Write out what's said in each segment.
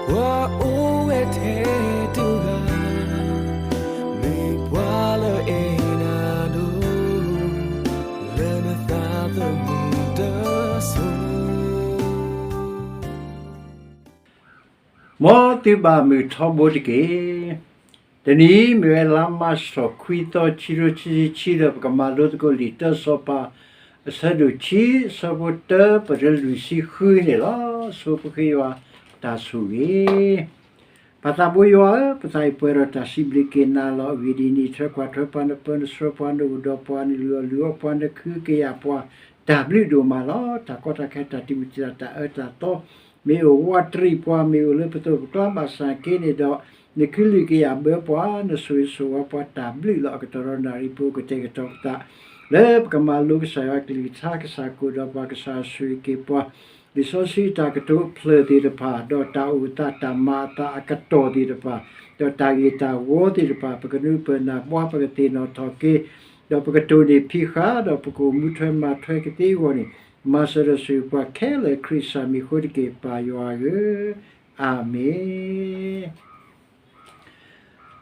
ပှၤအိၣ်ဝဲထဲတဂၤ, မ့ၢ်ပှၤလၢအဲၣ်နၤဒိၣ်, လၢနသးသမူတစိၤ မ်သုဘၣ်မုာ်ထီဘိတက့ၢ်. တနံၤမ့ၢ်ဝဲလါမးရှး ခွံသီ ခံကထိခံဆံခံ ဒီးပကမၤလိသကိးလံာ်တၢစီၤပၤ အဆၢဒိၣ်ခံ အဆၢဖိတၢ ပတုၤလွံၢ်ဆံဃုန့ၣ်လီၤ. ဆိပဃ့ယွၤတၢ်ဆိၣ်ဂ့ၤ. ပၢ်သးဘိယွၤဧၢ, ပသးအံၤပှဲၤဒီးတၢ်စံးဘျုးက့ၤနၤလီၤ. အဂ့ၢ်ဒ်အံၤ, နအံးထွဲကွၢ်ထွဲပှၤ, နပၢနဆှၢပှၤ, နအိၣ်ဒီးပှၤ, နလုၢ်အီၣ်လုၢ်အီပှၤ, နကဟုကယာ်ပှၤ, တၢ်ဘျုးဒိၣ်မးလီၤ. တၢ်ကီတၢ်ခဲ တၢ်တံာ်မုၢ်တံာ်တာ် တၢ်အၢတၢ်သီ မ့ၢ်အိၣ်ဝးတရံးပှၤ, မ့ၢ်အိၣ်လၢပသိးပကျါဘၣ်ဆၣ်က့န့ၣ်ဒီး, နကလုၢ်ကယာ်ဘၢပှၤ, နဆိၣ်ဂ့ၤဆိၣ်ဝါပှၤ တၢ်ဘျုးလီၤ. အကတီၢ်ဒီးနၣ်ရံၣ်ဖိ ကတဲာ်ကတီၤပသး လၢပကမၤလိကစၢ်ယွၤအကလုၢ်ကထါ, ကစၢ်ကအိၣ်ဒီးပှၤ, ကစၢ်ဆိၣ်ဂ့ၤက့ၤပှၤ, လံာ်စီဆှံတၢ်ကတိၤအဖျၢၣ်သ့ၣ်တဖၣ်, ဒီးတၢ်အိၣ်အသးတၢ်မၤအသးအကတီၢ်သ့ၣ်တဖၣ်, ဒီးတၢ်ဂ့ၢ်တၢ်ဝီသ့ၣ်တဖၣ်, ပကနၢ်ပၢၢ်နၢ်ပၢၢ် ပကသ့ၣ်နီၣ်ထီၣ်က့ၤ, ဒီးပကတိၢ်နီၣ်ဖံးဃာ်, ဒီးပကအိၣ်မူထွဲမၤထွဲကသ့အဂီၢ်န့ၣ်, မၤစၢၤဒီးဆိၣ်ဂ့ၤပှၤခဲလၢာ် ခရံာ်ကစၢ်မံၤအဃိတက့ၢ် ပၢ်ယွၤဧၢ, အၤမ့ၣ်.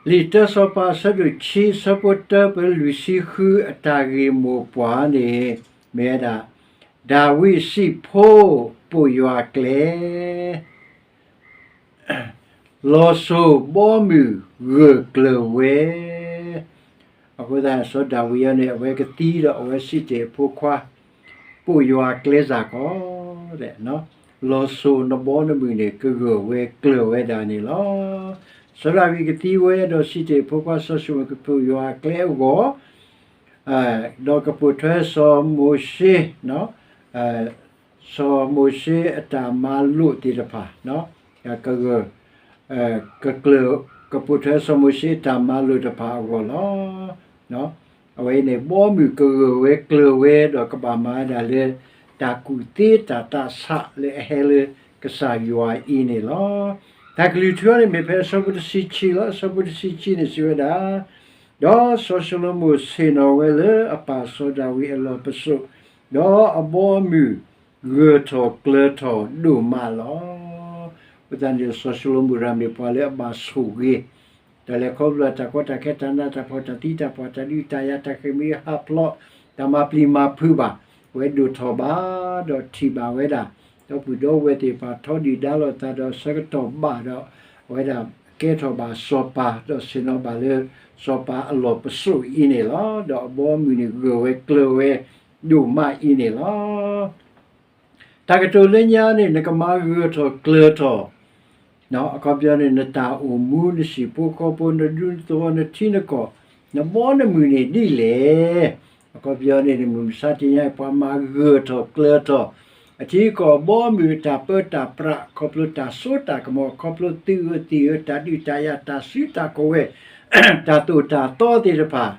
လံာ်တၢစီၤပၤ အဆၢဒိၣ်ခံ အဆၢဖိတၢ ပတုၤလွံၢ်ဆံဃု အတၢ်ဂ့ၢ်မိၢ်ပှၢ်န့ၣ် မ့ၢ်ဝဲဒၣ်, ဒၤဝံးစံးဖိ ပိာ်ယွၤအကျဲ လီၤစိၤဘီမုၢ်ဂၢၢ်ကျၢၤဝဲ, အဃိသတး စီၤဒၤဝံးအံၤန့ၣ် အဝဲကသံဒီး အဝဲစံးတ့ၢ်အဖိခွါ, ပိာ်ယွၤအကျဲစ့ၢ်ကီး, လီၤစိၤနဘီနမုၢ်န့ၣ် ကဂၢၢ်ဝဲကျၢၤဝဲဒၣ်န့ၣ်လီၤ. စီၤဒၤဝံးကသံဝဲဒီးစံးတ့ၢ်အဖိခွါစီၤၡလိၤမိၣ် ကပိာ်ယွၤအကျဲအဂီၢ်, ဒီးကပိာ်ထွဲစီၤမိၤၡ့ စီၤမိၤၡ့အတၢ်မၤလိာ်သ့ၣ်တဖၣ်, ကဂၢၢ်, ကကျၢၤ, ကပိာ်ထွဲစီၤမိၤၡ့အတၢ်မၤလိာ်တဖၣ်အဂီၢ်လီၤ. အဝဲအံၤန့ၣ် ဘီမုၢ်ကဂၢၢ်ဝဲကျၢၤဝဲ ဒီးကဘၣ်မၤဝဲဒၣ်လၢ တၢ်ကူၣ်သ့တၢ်သးဆးလၢအဟဲလၢကစၢ်ယွၤအံၤန့ၣ်လီၤ. တၢ်ကလုၢ်ထူအံၤန့ၣ် မ့ၢ်ဖဲအဆၢဖိတဆံခံလီၤ. အဆၢဖိတဆံခံန့ၣ်စံးဝဲဒၣ်, ဒီးစီၤၡလိၤမိၣ်ဆ့ၣ်နီၤဝဲလၢအပၢ်စီၤဒၤဝံးအလီၢ်ပစိာ်, ဒီးအဘီအမုၢ်ဂၢၢ်ထီၣ်ကျၢၤထီၣ်ဒိၣ်မးလီၤ. အဃိသတးန့ၣ် စီၤၡလိၤမိၣ်တဂၤမ့ၢ်ပှၤလၢအဘၣ်ဆိၣ်ဂ့ၤ တၢ်လဲၤခီဖျိ တၢ်ကီတၢ်ခဲ တၢ်နးတၢ်ဖှီၣ် တၢ်သံတၢ်ပှၢ် တၢ်ဒုးတၢ်ယၤ တၢ်ဃ့ၢ်မှံဟးဖျိး တၢ်မၤပျံၤမၤဖုးဘၣ်, အဝဲဒိၣ်ထီၣ်ဘၣ် ဒီးထံၣ်ဘၣ်ဝဲဒၣ် ဒီပုၢ်ဒီဝဲၢ်သ့ၣ်တဖၣ် ထီဒုၣ်ဒါလိာ်သးဒီးဆၢကတီၢ်ဘၣ်ဒီး အဝဲဒၣ်ကဲထီၣ်ဘၣ်စီၤပၤ ဒီးဆ့ၣ်နီၤဘၣ်လၢစီၤပၤအလီၢ်ပစိာ်အံၤန့ၣ်လီၤ. ဒီးအဘီအမုၢ်န့ၣ်ဂၢၢ်ဝဲကျၢၤဝဲဒိၣ်မးအံၤန့ၣ်လီၤ. တၢ်ကတိၤလၢညါန့ၣ် နကမၤဂၢၢ်ထီၣ်ကျၢၤထီၣ် အခီပညီန့ၣ် နတၢ်အိၣ်မူ နဟံၣ်ဖိဃီဖိ နဒူနသဝီ နထံနကီၢ် နဘီနမုၢ်န့ၣ်ဒ်လဲၣ်. အခီပညီန့ၣ် မုၢ်မဆါတနံၤအံၤ ပှၤမၤဂၢၢ်ထီၣ်ကျၢၤထီၣ် အထံအကီၢ်အဘီအမုၢ် တၢ်ပၢတၢ်ပြး ခီဖျိတၢ်စိတၢ်ကမီၤ ခီဖျိသုးဧၢသံးဧၢ တၢ်ဒုးတၢ်ယၤ တၢ်စုတၢ်ကဝဲၤ တၢ်သိၣ်တၢ်သီသ့ၣ်တဖၣ်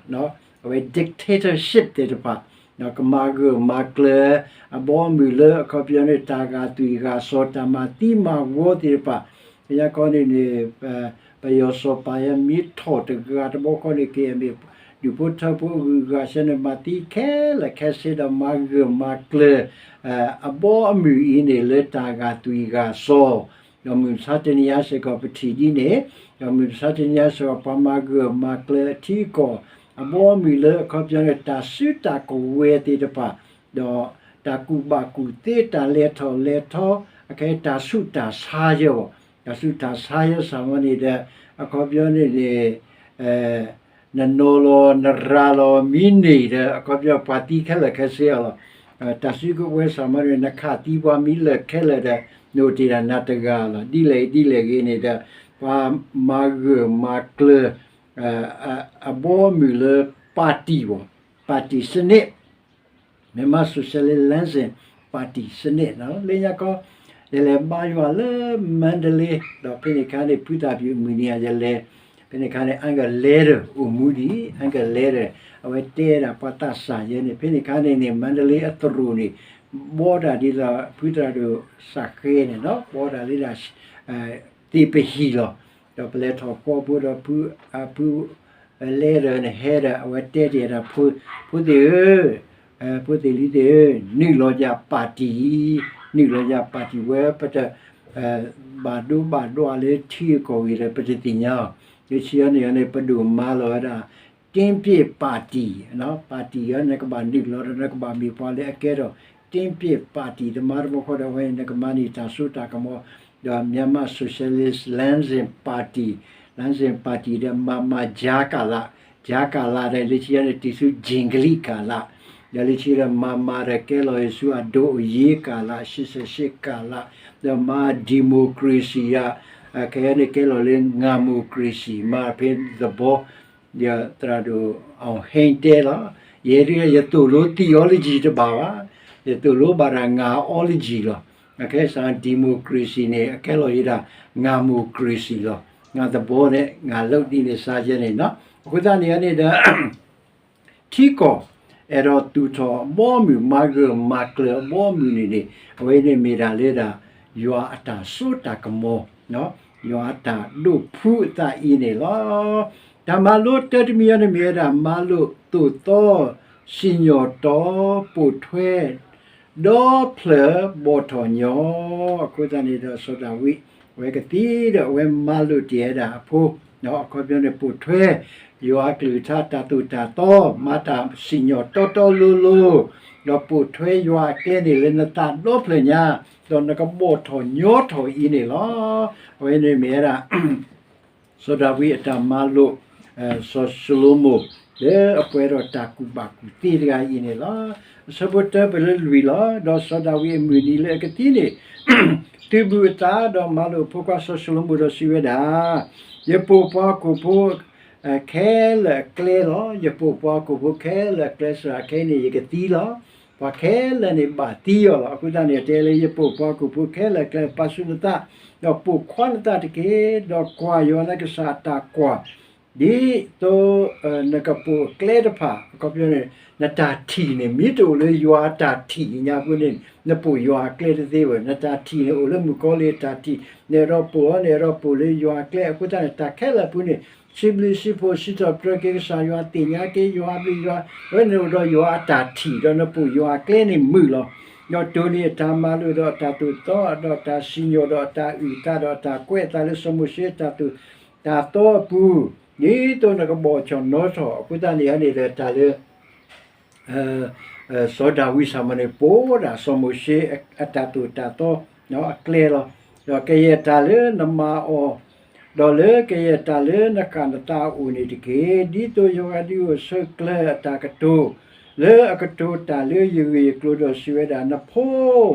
အဝဲ dictatorship သ့ၣ်တဖၣ် ကမၤဂၢၢ်မၤကျၢၤ အဘီအမုၢ်လၢအခီပညီန့ၣ် တၢ်ဂာ်သွံၣ်ဂာ်စီၤ တၢ်မၤသံမၤဝီသ့ၣ်တဖၣ် ညါခီန့ၣ်န့ၣ် ပယီၤစီၤပၤယဲမ့ၢ်ထီၣ်တဂၤတဘျီဃီန့ၣ် ကမ့ၢ်ဒူၣ်ဖိထၢဖိအဂုၤအဂၤဆၢန့ၣ် မၤသံခဲလၢာ်ခဲဆ့ဒီးမၤဂၢၢ်မၤကျၢၤ အဘီအမုၢ်အံၤန့ၣ် လၢတၢ်ဂာ်သွံၣ်ဂာ်စီၤ ဒီးမုၢ်မဆါတနံၤအံၤစ့ၢ်ကီးပထံၣ်ဒ်န့ၣ် ဒီးမုၢ်မဆါတနံၤအံၤစ့ၢ်ကီး ပှၤမၤဂၢၢ်မၤကျၢၤအထံအကီၢ် အဘီအမုၢ်လၢအခီပညီန့ၣ် တၢ်စုတၢ်ကဝဲၤသ့ၣ်တဖၣ် ဒီးတၢ်ကူၣ်ဘၣ်ကူၣ်သ့ တၢ်လဲၤထီၣ်လဲၤထီ အခဲအံၤတၢ်ဆူးတၢ်ဆါယဲၢ်ဘၣ် တၢ်ဆူးတၢ်ဆါယဲၢ်စ့ၢ်ကီးန့ၣ်ဒီး အခီပညီန့ၣ်န့ၣ် နနီၤလီၤနရၤလီၤမံၤန့ၢ်ဒီး အခီပညီပှၤသံခဲလၢာ်ခဲဆ့အီၤလီၤ. တၢ်စုကဝဲၤစ့ၢ်ကီးန့ၣ် နခးသံပှၤမံၤလၢာ်ခဲလၢာ်ဒီး နအိၣ်တ့ၢ်ဒၣ်နၤတဂၤလီၤ. ဒ်လဲၣ်ဒ်လဲၣ်ဂ့ၤန့ၣ်ဒီး ပှၤမၤဂၢၢ်မၤကျၢၤ အဘီအမုၢ်လၢ party ဘၣ် party စနစ် မြန်မာ့ဆိုရှယ်လစ်လမ်းစဉ် ပါတီစနစ် လၢညါခီ ယလဲၤဘါယွၤလၢ မန္တလေး ဒီးဖဲန့ၣ်အခါန့ၣ် ဖုသၣ်ပျုၢ်အမုၢ်နံၤအံၤ ယလဲၤ ဖဲန့ၣ်အခါန့ၣ် Uncle Leader အိၣ်မူဒံး Uncle Leader အဝဲတဲဒၣ်ပှၤသးစၢ်ယဲန့ၣ် ဖဲန့ၣ်အခါန့ၣ်န့ၣ် မန္တလေးအသရိာ်န့ၣ် ဘီတၢ်ဒ်သိး ဖုသရၣ်ဒိၣ်စၢ်ဃဲန့ၣ် ဘီတၢ်လၢဒၣ် သ့ၣ်ပဟံၣ်လီၤ. ဒီးပလဲၤထီၣ်ဃီဖိဒီး ဖု ဖု Leader န့ၣ်ဟဲဒီး အဝဲတဲတ့ၢ်ဒၣ် ဖိသ့ၣ်ဧၢ, ဖိသ့ၣ်လံၤသ့ၣ်ဧၢ, နုာ်လီၤယၤ party, နုာ်လီၤယၤ party ဝဲ ပတ ဘၣ်ဒိဘၣ်ဒွးလၢထံအကီၢ်ဂ့ၤဒီး ပတသ့ၣ်ညါအီၤ, လၢခံအံၤန့ၣ်န့ၣ် ပဒိၣ်မၤလီၤဝဲဒၣ် တ့ပ့ၢ်ပၣ်တံၣ်, ပၣ်တံၣ်အံၤန့ၣ် နကဘၣ်နုာ်လီၤဒီး နကဘၣ်မ့ၢ်ပှၤလၢအကဲထီၣ် တ့ပ့ၢ်ပၣ်တံၣ် သမါတမီဃီဒီး အဝဲန့ၣ် နကမၤန့ၢ်တၢ်စိတၢ်ကမီၤ ဒီး Myanmar Socialist Lansing Party, Lansing Party ဒီး မၤမၤ ကြားကာလ, ကြားကာလ ဒီး လၢခံအံၤန့ၣ် တုၤဆူ ကၠ့ၣ်ကလံးကာလ ဒီးလၢခံဒီး မၤမၤဒီး ကဲလီၤဆူအဒိအယ့ၤကာလ ရှစ်ဆယ့်ရှစ်ကာလ, ဒီးမၤ democracy ယါ, ခဲအံၤန့ၣ် ကဲလီၤလၢ ငါ democracy မၤဖဲသဘီ, ဒီးသရၣ်ဒိၣ် အောင်ဟိန်း တဲလီၤ, ယဲဒၣ် ယသိၣ်လိ theology တဘၣ်ဘၣ်, ယသိၣ်လိဘၣ်ဒၣ် ငါ ology လီၤ. ခဲစး democracy န့ၣ် အကဲလီၤယဲဒၣ် ငါ democracy လီၤ. ငါသဘီန့ၣ် ငါလုပ်တံၢ်န့ၣ် စါယဲန့ၣ်နီၤ. အဃိသတးန့ၣ်န့ၣ်ဒီး ထံကီၢ်အဲၣ်ဒိးသူၣ်ထီၣ်အဘီအမုၢ် မၤဂၢၢ်မၤကျၢၤအဘီအမုၢ်န့ၣ်န့ၣ် အဝဲန့ၣ်မ့ၢ်ဒၣ်လၢဒၣ် ယွၤအတၢ်စိတၢ်ကမီၤ, ယွၤအတၢ်ဒိးဖှူအသးအံၤန့ၣ်လီၤ. တၢ်မၤလိတၢတမံၤအံၤန့ၣ်မ့ၢ်ဝဲဒၣ် မၤလိာ်သိၣ်သီ စံၣ်ညီၣ်တီ ပိာ်ထွဲ ဒီဖျၢၣ်ဘီၣ်ထီၣ်ညီ, အဃိသတးန့ၣ်ဒီး စီၤဒၤဝံး အဝဲကသံဒီး အဝဲမၤလိာ်တ့ၢ်ဝဲဒၣ်အဖိ, အခီပညီန့ၣ် ပိာ်ထွဲ ယွၤအကလုၢ်ကထါတၢ်သိၣ်တၢ်သီ, မၤတၢ်စံၣ်ညီၣ်တီတီလိၤလိၤ, ဒီးပိာ်ထွဲယွၤအကျဲန့ၣ်လၢနသးဒီဖျၢၣ်ညါ, ဒီးနကဘီၣ်ထီၣ်ညီထီၣ်အံၤန့ၣ်လီၤ. အဝဲန့ၣ်မ့ၢ်ဝဲဒၣ် စီၤဒၤဝံးအတၢ်မၤလိာ် စီၤၡလိၤမိၣ် လၢအပှဲၤဒီးတၢ်ကူၣ်ဘၣ်ကူၣ်သ့တဂၤအံၤန့ၣ်လီၤ. အဆၢဖိတၢပၢၢ်လၢလွံၢ်လီၤ. ဒီးစီၤဒၤဝံးအမုၢ်နံၤလၢအကသံန့ၣ် သုးဘူးအသး ဒီးမၤလိာ်အဖိခွါစီၤၡလိၤမိၣ်ဒီးစံးဝဲဒၣ်, ယပိာ်ပှၤဟီၣ်ခိၣ်ဖိ ခဲလၢာ်အကျဲလီၤ. ယပိာ်ပှၤဟီၣ်ခိၣ်ဖိခဲလၢာ်အကျဲစ့ၢ် ခဲအံၤန့ၣ် ယကသံလီၤ. ပှၤခဲလၢာ်န့ၣ်ဘၣ်သံအီၤလီၤ. အဃိသတးန့ၣ် တဲလၢယပိာ်ပှၤဟီၣ်ခိၣ်ဖိခဲလၢာ်အကျဲ ပာ်ဆူၣ်နသး, ဒီးပိာ်ခွါနသးတက့ၢ်. ဒီးကွၢ်ယွၤလၢကစၢ်အတၢ်ကွၢ် ဒ်သိး နကပိာ်အကျဲတဖၣ် အခီပညီန့ၣ် နတၢ်ထံၣ်န့ၣ် မ့ၢ်တအိၣ်လၢယွၤအတၢ်ထံၣ်ညါပူၤန့ၣ် နပိာ်ယွၤအကျဲတသ့ဘၣ်. နတၢ်ထံၣ်န့ၣ် အိၣ်လၢမုၣ်ကီၤလံၢ်အတၢ်ထံၣ်, နအဲၣ်ဒိးပိာ်အီၤ နအဲၣ်ဒိးပိာ်လၢယွၤအကျဲ. အဃိသတးန့ၣ် တၢ်ခဲလၢာ်အပူၤန့ၣ် စံးဘျုးစံးဖှိၣ်စံးထီၣ်ပတြၢၤက့ၤကစၢ်ယွၤ သ့ၣ်ညါက့ၤယွၤအဘျုးယွၤ, အဝဲန့ၣ်အိၣ်ဒီးယွၤအတၢ်ထံၣ် ဒီးနပိာ်ယွၤအကျဲန့ၣ်မုာ်လီၤ. ဒီးတိၢ်န့ၢ်အတၢ်မၤလိာ်ဒီးအတၢ်သိၣ်သီ ဒီးအတၢ်စံၣ်ညီၣ် ဒီးအတၢ်အုၣ်အသး ဒီးအတၢ်ကွဲးအသးလၢစီၤမိၤၡ့အတၢ်သိၣ်တၢ်သီအပူၤ, ဒ်သိးနကဘီၣ်ထီၣ်ညီထီၣ်. အဃိသတးန့ၣ်န့ၣ်ဒီးတၢ်လၢ စီၤဒၤဝံးစ့ၢ်ကီးန့ၣ် ပိာ်ဝဲဒၣ်စီၤမိၤၡ့အတၢ်သိၣ်တၢ်သီအကျဲလီၤ. ဒီးကယဲၢ်တၢ်လၢနမၤအီၤ, ဒီးလၢကယဲၢ်တၢ်လၢနဃၣ်နသးအအိၣ်န့ၣ်တက့ၢ်. ဒ်သိးယဂၤဒုးအိၣ်ဆၢကျၢၤအတၢ်ကတိၤ လၢအကတိၤတၢ်လၢယဂ့ၢ်ယကျိၤဒီးစံးဝဲဒၣ်, နဖိ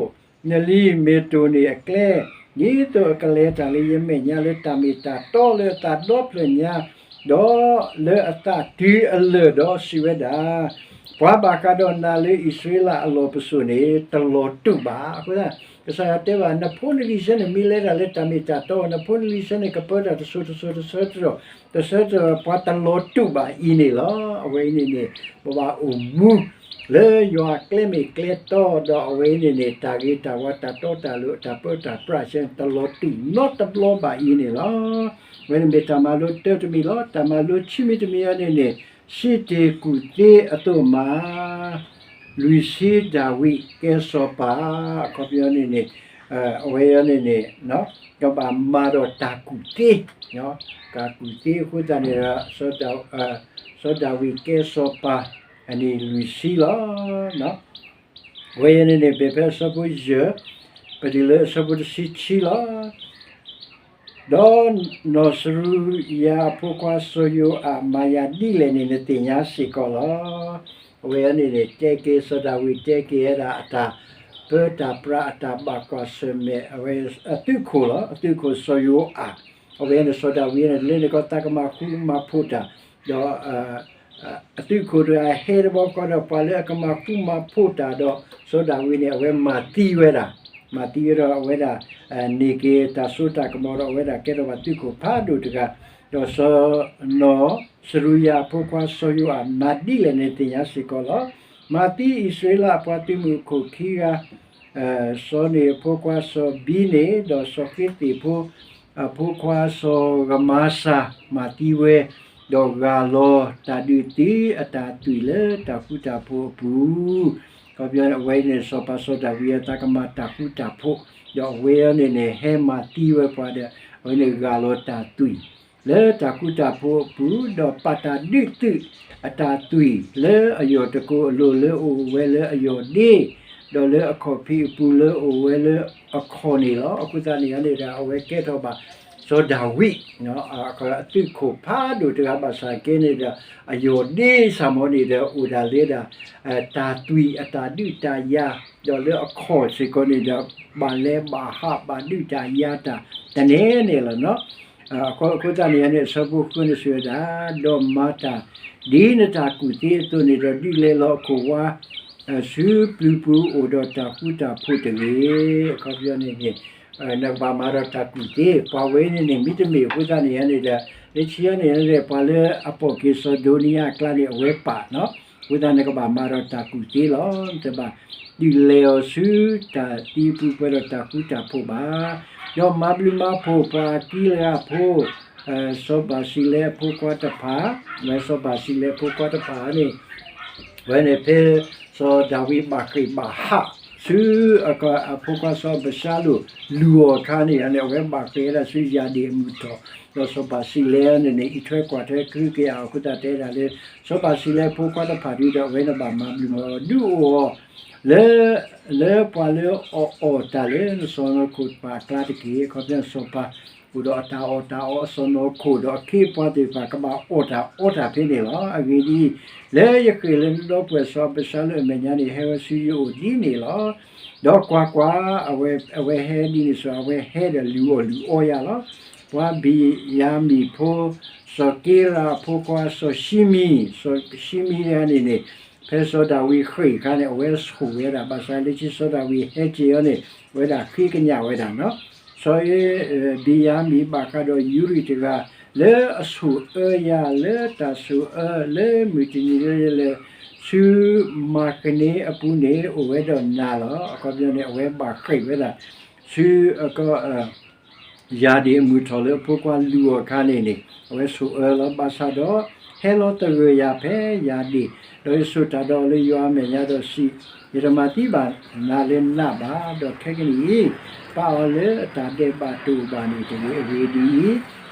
နလံၤမ့ၢ်တိၢ်န့ၢ်အကျဲ, ဒ်သိးအကလဲၤတၢ်လၢယမဲာ်ညါလၢတၢ်မ့ၢ်တၢ်တီလၢအသးဒီဖျၢၣ်ညါ, ဒီးလၢအသးတုၤအလၢာ်ဒီးစံးဝဲဒၣ်, ပှၤဘၣ်ဃးဒီးနၤလၢအံၣ်စရ့လးအလီၢ်ပစိာ်န့ၣ် တလီၤတူာ်ဘၣ်. အဃိသတး ကစၢ်ယွၤတဲဘၣ် နဖိနလံၤဆၢန့ၣ် မ့ၢ်လဲၤတၢ်လၢတၢ်မ့ၢ်တၢ်တီ, နဖိနလံၤဆၢန့ၣ် ကပၢတၢ်တစိၤတစိၤတဆၢတၢ်, တဆၢတၢ် ပှၤတလီၤတူာ်ဘၣ်အံၤန့ၣ်လီၤ. အဝဲအံၤန့ၣ်န့ၣ် ပဘၣ်အိၣ်မူ လၢယွၤအကျဲမ့ၢ်ကျဲတီ, ဒီးအဝဲအံၤန့ၣ်န့ၣ် တၢ်ဂ့ၤတၢ်ဝါ တၢ်တီတၢ်လိၤ အတၢ်ပၢတၢ်ပြးဆၢန့ၣ် တလီၤတူာ်နီတဘျီဘၣ်အံၤန့ၣ်လီၤ. အဝဲန့ၣ်မ့ၢ်တၢ်မၤလိတၢတမံၤလီၤ. တၢ်မၤလိခံမံၤတမံၤအံၤန့ၣ်န့ၣ် စံးတ့ၢ်ကူၣ်သ့အသိးမး လွံၢ်ဆံဒၤဝံးကဲစီၤပၤ အခီပညီန့ၣ်န့ၣ် အဝဲအံၤန့ၣ်န့ၣ် ကဘၣ်မၤဒီးတၢ်ကူၣ်သ့, တၢ်ကူၣ်သ့အဃိသတးန့ၣ်ဒီး စီၤဒၤဝံးကဲစီၤပၤ အနံၣ်လွံၢ်ဆံလီၤ. အဝဲအံၤန့ၣ်န့ၣ် ပဖဲအဆၢဖိယဲၢ် ပတုၤလၢအဆၢဖိတဆံခံလီၤ. ဒီးနီၢ်စရူယၤအဖိခွါစီၤယိၤအး မၤယၤဒ်လဲၣ်န့ၣ် နသ့ၣ်ညါစ့ၢ်ကီးလီၤ. အဝဲအံၤန့ၣ်န့ၣ် တဲက့ၤ စီၤဒၤဝံးတဲက့ၤဝဲဒၣ် အတၢ်ပၢတၢ်ပြး အတၢ်ဘၣ်ကွၢ်ဆၢၣ်မဲာ် အဝဲအသုးခိၣ်လီၤ. အသုးခိၣ်စီၤယိၤအး အဝဲန့ၣ် စီၤဒၤဝံးန့ၣ် လၢန့ၣ်ကီးသးကမၤဃူမၤဖိးတၢ် ဒီး အသုးခိၣ်တဂၤဟဲတဘျီဃီဒီး ပှၤလၢအကမၤဃူမၤဖိးတၢ်ဒီး စီၤဒၤဝံးန့ၣ် အဝဲမၤသံဝဲဒၣ်, မၤသံဝဲဒီး အဝဲဒၣ် န့ၢ်က့ၤတၢ်စိတၢ်ကမီၤဒီး အဝဲဒၣ်ကဲထီၣ်ဘၣ်သုးခိၣ်ဖးဒိၣ်တဂၤ, ဒီးစီၤ နီၢ်စရူယၤအဖိခွါစီၤယိၤအး မၤဒ်လဲၣ်န့ၣ် သ့ၣ်ညါစ့ၢ်ကီးလီၤ. မၤသံအံၣ်စရ့လးအပှၤသုးမုၢ်အခိၣ်ခံဂၤ, စီၤန့ၣ်အဖိခွါစီၤဘံန့ၣ် ဒီးစီၤဃ့သ့ၣ်ဖိ အဖိခွါစီၤဂမၤစၤ မၤသံဝဲ, ဒီးဂၢ်လီၤတၢ်ဒုးသုးအတၢ်သွံၣ်လၢတၢ်ဃူတၢ်ဖိးအပူၤ ခီပညီန့ၣ် အဝဲအံၤန့ၣ် စီၤပၤစီၤဒၤဝံးအသးကမၤတၢ်ဃူတၢ်ဖိး, ဒီးအဝဲအံၤန့ၣ်န့ၣ် ဟဲမၤသံဝဲပှၤဒီး အဝဲန့ၣ်ဂၢ်လီၤတၢ်သွံၣ် လၢတၢ်ဃူတၢ်ဖိးအပူၤ, ဒီးပာ်တၢ်ဒုးသုးအတၢ်သွံၣ်လၢအယီၢ်တကိအလိၤ လၢအိၣ်ဝဲလၢအယီၢ်ဒ့, ဒီးလၢအခီၣ်ဖံးအပူၤလၢအိၣ်ဝဲလၢအခီၣ်န့ၣ်လီၤ. အဃိသတးန့ၣ်န့ၣ်ဒီး အဝဲကဲထီၣ်ဘၣ် စီၤဒၤဝံး အသုးခိၣ်ဖးဒိၣ်တဂၤဘၣ်ဆၣ်က့န့ၣ်ဒီး အယီၢ်ဒ့စ့ၢ်မ့ၢ်န့ၣ်ဒီး အိၣ်ဒၣ်လၢဒၣ် တၢ်သွံၣ်အတၢ်ဒုးတၢ်ယၤ, ဒီးလၢအခီၣ်စ့ၢ်ကီးန့ၣ်ဒီး ဘၣ်လဲၤဘၣ်ဟးဘၣ်ဒုးတၢ်ယၤတၢ်တန့ၢ်န့ၣ်လီၤ. အဃိသတးန့ၣ်န့ၣ် အဆၢဖိဃုန့ၣ်စံးဝဲဒၣ်, ဒီးမၤတၢ်ဒ်နတၢ်ကူၣ်သ့အသိးန့ၣ်ဒီး ဒုးလဲၤလီၤအခိၣ်ဝါ ဆူပျုၤပူၤအိၣ်ဒီးတၢ်ဃူတၢ်ဖိးတဂ့ၤ. အခီပညီန့ၣ်န့ၣ် နကဘၣ်မၤဒီးတၢ်ကူၣ်သ့, ပှၤဝဲန့ၣ်န့ၣ် မ့တမ့ၢ်အဃိသတးန့ၣ်န့ၣ်ဒီး လၢခံန့ၣ် ပှၤလၢအပိာ်က့ၤစီၤဒိနံယၤအကျါန့ၣ် အဝဲပာ်နီၤ, အဃိသတးန့ၣ်ကဘၣ်မၤဒီးတၢ်ကူၣ်သ့လီၤ. တဘၣ်ဒုးလဲၤအီၤဆူတၢ်သံပူၤပှဲၤဒီးတၢ်ဃူတၢ်ဖိးဘၣ်. ဒီးမၤဘျုးမၤဖှိၣ်ပှၤအကံလၤဖိ စီၤဘၤစံလဲအဖိခွါတဖၣ်, ဝဲစီၤဘၤစံလဲအဖိခွါတဖၣ်န့ၣ် ဝဲန့ၣ်ဖဲစီၤဒၤဝံးဘၣ်ဃ့ၢ်ဘၣ်ဟးဆူ အဖိခွါစီၤအဘၡါလိၣ်လူၤအီၤအခါန့ၣ်န့ၣ် အဝဲဘၣ်ဃ့ၢ်ဝဲဒၣ်ဆူယၤဒ့ၣ်အမုၢ်ထီၣ်, ဒီးစီၤဘၤစံလဲန့ၣ်န့ၣ် အံးထွဲကွၢ်ထွဲကဟုကယာ်အီၤအဃိသတးတဲဒၣ်လၢ စီၤဘၤစံလဲဖိခွါတဖၣ်ဒုဒီး အဝဲန့ၣ်ဘၣ်မၤဘျုးမၤ ဒုးအိၣ်အီၤ လၢ လၢပှၤလၢအအီၣ်တၢ်လၢနစီၢ်နီၤခိၣ်တဖၣ်အကျါတက့ၢ်. အခီပညီစီၤပၤ အိၣ်ဒီးအတၢ်အီၣ်တၢ်အီအစီၢ်နီၤခိၣ်ဒီး အခ့အပှၤသ့ၣ်တဖၣ် ကဘၣ်အီၣ်တၢ်အီတၢ်ဖဲန့ၣ်လီၤ. အဂ့ၢ်ဒ်အံၤ, လၢယဃ့ၢ်လၢနဒီပုၢ်ဝဲၢ်စီၤအဘၡါလိၣ်အမဲာ်ညါန့ၣ် ဟဲဝဲဆူယအိၣ်ဒ်န့ၣ်လီၤ. ဒီးကွၢ်ကွၢ်, အဝဲဟဲဒ်န့ၣ်စ့ၢ် အဝဲဟဲဒီးလုၢ်အီၣ်လုၢ်အီယၤလီၤ. ပှၤဘ့ၣ်ယၤမံၣ်ဖိ စီၤက့ရၤအဖိခွါစီၤၡံမံ, စီၤၡံမံတဂၤန့ၣ်န့ၣ် ဖဲစီၤဒၤဝံးဃ့ၢ်အခါန့ၣ် အဝဲဆိၣ်ဝဲဒၣ် ဘၣ်ဆၣ်လၢခံစီၤဒၤဝံးဟဲက့ၤအီၤန့ၣ် အဝဲဒၣ်ဃ့ကညးဝဲဒၣ်နီၤ. စီၤ ဘ့ၣ်ယၤမံၣ်ဘၣ်ဃးဒီးယူရံၤတဂၤ လၢအဆိၣ်အၢယၤလၢတၢ်ဆိၣ်အၢလၢမုၢ်တနံၤလၢယလဲၤဆူမၤကနံအပူၤန့ၣ် အိၣ်ဝဲဒီးနၤလီၤ. အခီပညီန့ၣ် အဝဲဘၣ်ဃ့ၢ်ဝဲဒၣ် ဆူ ယၤဒ့ၣ်အမုၢ်ထီၣ်လၢအဖိခွါလူၤအီၤအခါန့ၣ်န့ၣ် အဝဲဆိၣ်အၢလီၤ. ဘၣ်ဆၣ်ဒီး ဟဲလီၤသဂၢၢ်ယၤဖဲယၤဒ့ၣ်, ဒီးယဆိၣ်တၢ်ဒီးအီၤလၢယွၤအမဲာ်ညါဒီးစံး, ယတမၤသံဘၣ်နၤလၢနးဘၣ်, ဒီးခဲကနံၣ်အံၤ ပာ်အီၤလၢအတၢ်ဒဲးဘးတအိၣ်ဘၣ်န့ၣ်တဂ့ၤ. အဂ့ၢ်ဒ်အံၤ,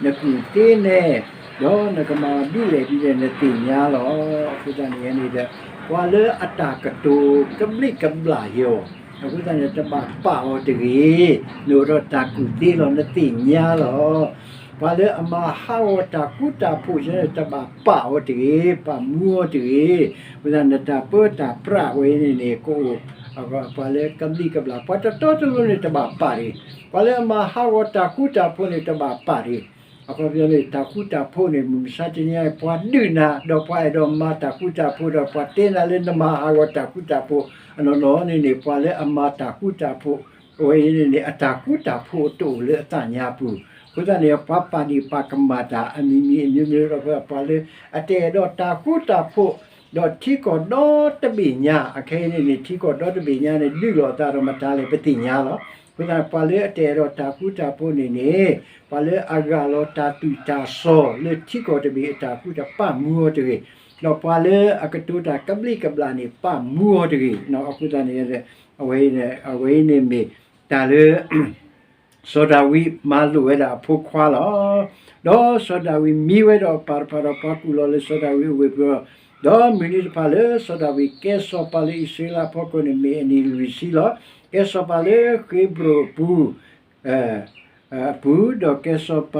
နကူၣ်သ့နဲၣ်, ဒီးနကမၤဒ်လဲၣ်ဒ်လဲၣ်နသ့ၣ်ညါလီၤ. အဃိသတးန့ၣ်န့ၣ်ဒီး ပှၤလၢအတၢ်ကတိၤကဘျံးကဘျၣ်ယၤ အဃိသတးန့ၣ် တဘၣ်ပာ်အီၤတဂ့ၤ. နအိၣ်ဒီးတၢ်ကူၣ်သ့လီၤ, နသ့ၣ်ညါလီၤ. ပှၤလၢအမၤဟးဂီၤတၢ်ဃူတၢ်ဖိးယၤန့ၣ် တဘၣ်ပာ်အီၤတဂ့ၤ, ပာ်မူအီၤတဂ့ၤ. အဃိသတး နတၢ်ပၢတၢ်ပြးဝဲန့ၣ်န့ၣ် ကအိၣ် ပှၤလၢကဘျံးကဘျၣ်, ပှၤတတီတလိၤန့ၣ် တဘၣ်ပာ်တဂ့ၤ. ပှၤလၢအမၤဟးဂီၤတၢ်ဃူတၢ်ဖိးန့ၣ် တဘၣ်ပာ်တဂ့ၤ. အခီပညီန့ၣ် တၢ်ဃူတၢ်ဖိးန့ၣ် မုၢ်မဆါတနံၤအံၤ ပှၤဒုးနၤ ဒီးပှၤအဲၣ်ဒိးမၤတၢ်ဃူတၢ်ဖိး ဒီးပှၤတဲနၤလၢနမၤဟးဂီၤတၢ်ဃူတၢ်ဖိး အနီၢ်နီၢ်န့ၣ်န့ၣ် ပှၤလၢအမၤတၢ်ဃူတၢ်ဖိး အဝဲအံၤန့ၣ်န့ၣ် အတၢ်ဃူတၢ်ဖိးတအိၣ်လၢအသးညါပူၤ. အဃိသတးန့ၣ် ပှၤပာ်ဒ့ၣ်ပာ်ကမၣ်တၢ်အမံၤမံၤအမျိုးမျိုးဒီး ပှၤလၢအတအဲၣ်ဒိးတၢ်ဃူတၢ်ဖိး ဒီးထံကီၢ်ဒီတဘ့ၣ်ညါ အခဲအံၤန့ၣ်န့ၣ် ထံကီၢ်ဒီတဘ့ၣ်ညါန့ၣ် ဒုးလိာ်အသးဒီးမတၤလဲၣ် ပသ့ၣ်ညါလီၤ. အဃိသတး ပှၤလၢအတအဲၣ်ဒိးတၢ်ဃူတၢ်ဖိးန့ၣ်န့ၣ် ပှၤလၢအဂၢ်လီၤတၢ်သူၣ်တၢ်စီၤလၢထံကီၢ်တဘ့ၣ်အတၢ်ဃူတၢ်ဖိး ပာ်မူအီၤတဂ့ၤ. ဒီးပှၤလၢအကတိၤတၢ်ကဘျံးကဘျၣ်န့ၣ် ပာ်မူအီၤတဂ့ၤ. အဃိသတးန့ၣ် အဝဲအံၤန့ၣ်မ့ၢ်တၢ်လၢ စီၤဒၤဝံးမၤလိာ်ဝဲဒၣ်အဖိခွါလီၤ. ဒီးစီၤဒၤဝံးမံဝဲဒီးအပၢ်တဖၣ်ဒီး ပှၤကူၣ်လီၤလၢစီၤဒၤဝံးအဝ့ၢ်ပူၤလီၤ. ဒီးမုၢ်နံၤတဖၣ်လၢစီၤဒၤဝံးကဲစီၤပၤလၢအံၣ်စရ့လးအဖီခိၣ်န့ၣ် မ့ၢ်အနံၣ်လွံၢ်ဆံလီၤ. ကဲစီၤပၤလၢဃ့ဘြိၣ်အပူၤ အပူၤ, ဒီးကဲစီၤပၤ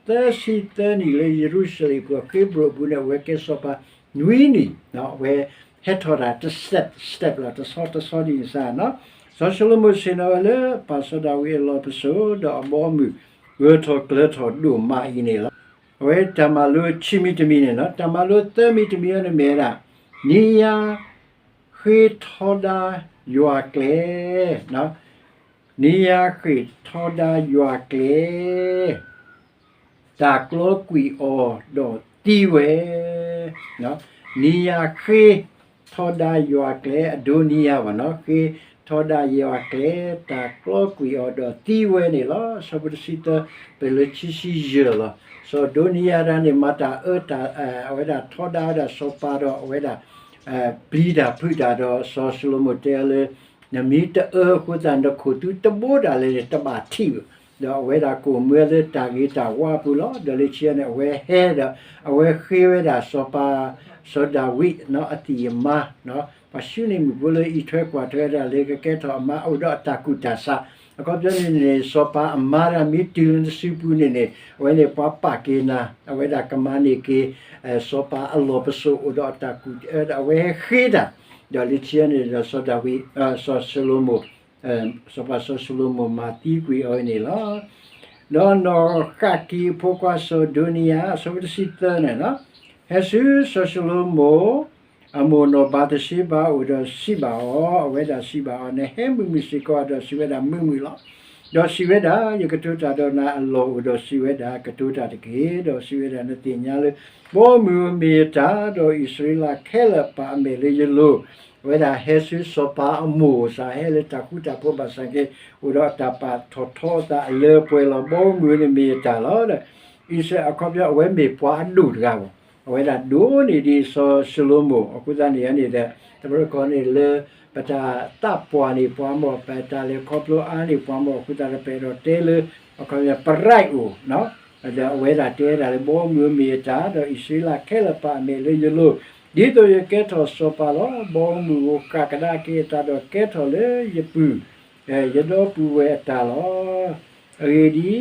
သၢဆံသၢနံၣ်လၢယရူၤၡလ့ၣ်အပူၤ, ဃ့ဘြိၣ်အပူၤန့ၣ် အဝဲကဲစီၤပၤနွံနံၣ်, အဝဲဟဲထီၣ်တၢ်တ step step လီၤ, တဆီတဆီဒ်န့ၣ်စ့ၢ်နီၤ. စီၤၡလိၤမိၣ်ဆ့ၣ်နီၤဝဲလၢပၢ်စီၤဒၤဝံးအလီၢ်ပစိာ် ဒီးအဘီအမုၢ် ဂၢၢ်ထီၣ်ကျၢၤထီၣ်ဒိၣ်မးအံၤန့ၣ်လီၤ. အဝဲတၢ်မၤလိခံမံၤတမံၤန့ၣ်နီၤ, တၢ်မၤလိသၢမံၤတမံၤအံၤန့ၣ်မ့ၢ်ဝဲဒၣ် နံၤယၤဃ့ထီဒါယွၤကျဲ နံၤယၤဃ့ထီဒါယွၤကျဲ, တၢ်ကျီကွံာ်အီၤဒီးသံဝဲ, နံၤယၤဃ့ထီဒါယွၤကျဲ အဒိနံၤယၤဘၣ်နီၤ, ဃ့ထီဒါယွၤကျဲ တၢ်ကျီကွံာ်အီၤဒီးသံဝဲန့ၣ်လီၤ. ဆၢဖိတဆံသၢ ပလၢခံဆံယဲၢ်လီၤ. စီၤဒိနံၤယၤတဂၤန့ၣ် မၤတၢ်အၢတၢ် အဝဲဒၣ်ထီဒါဝဲဒၣ်စီၤပၤဒီးအဝဲဒၣ် ပျံၤတၢ်ဖုးတၢ်ဒီး စီၤၡလိၤမိၣ်တဲအီၤလၢ နမ့ၢ်တအၢအဃိသတး နခိၣ်သူတဘိဒၣ်လဲာ်န့ၣ် တဘၣ်ထံၣ်ဘၣ်. ဒီးအဝဲဒၣ်ကိၣ်မၢလၢတၢ်ဂ့ၤတၢ်ဝါအပူၤလီၤ. ဒီးလၢခံန့ၣ် အဝဲဟဲဒီး အဝဲဃ့ဝဲဒၣ်စီၤပၤ စီၤဒၤဝံးအသံၣ်အမါ ပှၤၡူနံၣ်မုၣ်ဖိလၢအံးထွဲကွၢ်ထွဲဝဲဒၣ်လၢကကဲထီၣ်အမါ အိၣ်ဒီးအတၢ်ကူၣ်တၢ်ဆး, အခီပညီန့ၣ်န့ၣ် စီၤပၤအမါတဂၤမ့ၢ်တုၤလၢနစုပူၤန့ၣ်န့ၣ် အဝဲန့ၣ်ပှၤပာ်က့ၤနၤ, အဝဲဒၣ်ကမၤန့ၢ်က့ၤ စီၤပၤအလီၢ်ပစိာ်အိၣ်ဒီးအတၢ်ကူၣ်, အဝဲဃ့တၢ်, ဒီးလၢခံန့ၣ်ဒီးစီၤဒၤဝံး, စီၤၡလိၤမိၣ်, စီၤပၤစီၤၡလိၤမိၣ်မၤသံကွံာ်အီၤန့ၣ်လီၤ. ဒီးနီၢ်ဃၣ်ကံၢ်ဖိခွါစီၤဒိနယၤ အဆၢဖိတဆံသၢန့ၣ်လီၤ, ဟဲဆူစီၤၡလိၤမိၣ် အမိၢ်နီၢ်ဘၤသရှ့ဘၤအအိၣ်ဒီးစံးဘၣ်အီၤ, အဝဲဒၣ်စံးဘၣ်အီၤ, နဟဲမုာ်မုာ်စ့ၢ်ကီးဒီးစံးဝဲဒၣ်မုာ်မုာ်လီၤ. ဒီးစံးဝဲဒၣ်, ယကတိၤတၢ်ဒီးနၤအလီၢ်အိၣ်ဒီးစံးဝဲဒၣ်, ကတိၤတၢ်တက့ၢ်. ဒီးစံးဝဲဒၣ်, နသ့ၣ်ညါလၢ ဘီမုၢ်ဧိၤမ့ၢ်ယတၢ်, ဒီးအံၣ်စရ့လးခဲလၢာ်ပာ်အမဲာ်လၢယလိၤ, အဝဲဒၣ်ဟဲဆူစီၤပၤအမိၢ်စ့ၢ် ဟဲလၢတၢ်ဃူတၢ်ဖိးဘၣ်ဆၣ်က့ အိၣ်ဒီးအတၢ်ပာ်ထီၣ်ထီအသးအလၢအပှဲၤလီၤ. ဘီမုၢ်ဧိၤန့ၣ်မ့ၢ်ယတၢ်လီၤ. အံၣ်စရ့လးအခီပညီ အဝဲမ့ၢ်ပှၤအဒိၣ်တဂၤဘၣ်, အဝဲဒၣ်ဒိၣ်န့ၢ်ဒံးစီၤၡလိၤမိၣ်, အဃိသတးန့ၣ်န့ၣ်ဒီး တဘျီတခီန့ၣ်လၢ ပတၢ်သးပှၢ်န့ၢ်ပှၤမ့ၢ် ပတၢ်လဲၤခီဖျိအါန့ၢ်ပှၤမ့ၢ် အဃိသတးဒီး ပအဲၣ်ဒိးတဲလၢ အခီပညီ pride အိၣ်, ဒီးအဝဲဒၣ်တဲဒၣ်လၢ ဘီမုၢ်ဧိၤမ့ၢ်ယတၢ်, ဒီးအံၣ်စရ့လးခဲလၢာ်ပာ်အမဲာ်လၢယလိၤ, ဒ်သိးယကဲထီၣ်စီၤပၤလီၤ. ဘီမုၢ်ဧိၤဃၣ်ကဒါက့ၤအသးဒီးကဲထီၣ်လၢယပုၢ်, ယဒီပုၢ်ဝဲၢ်အတၢ်လီၤ. အဂ့ၢ်ဒ်အံၤ,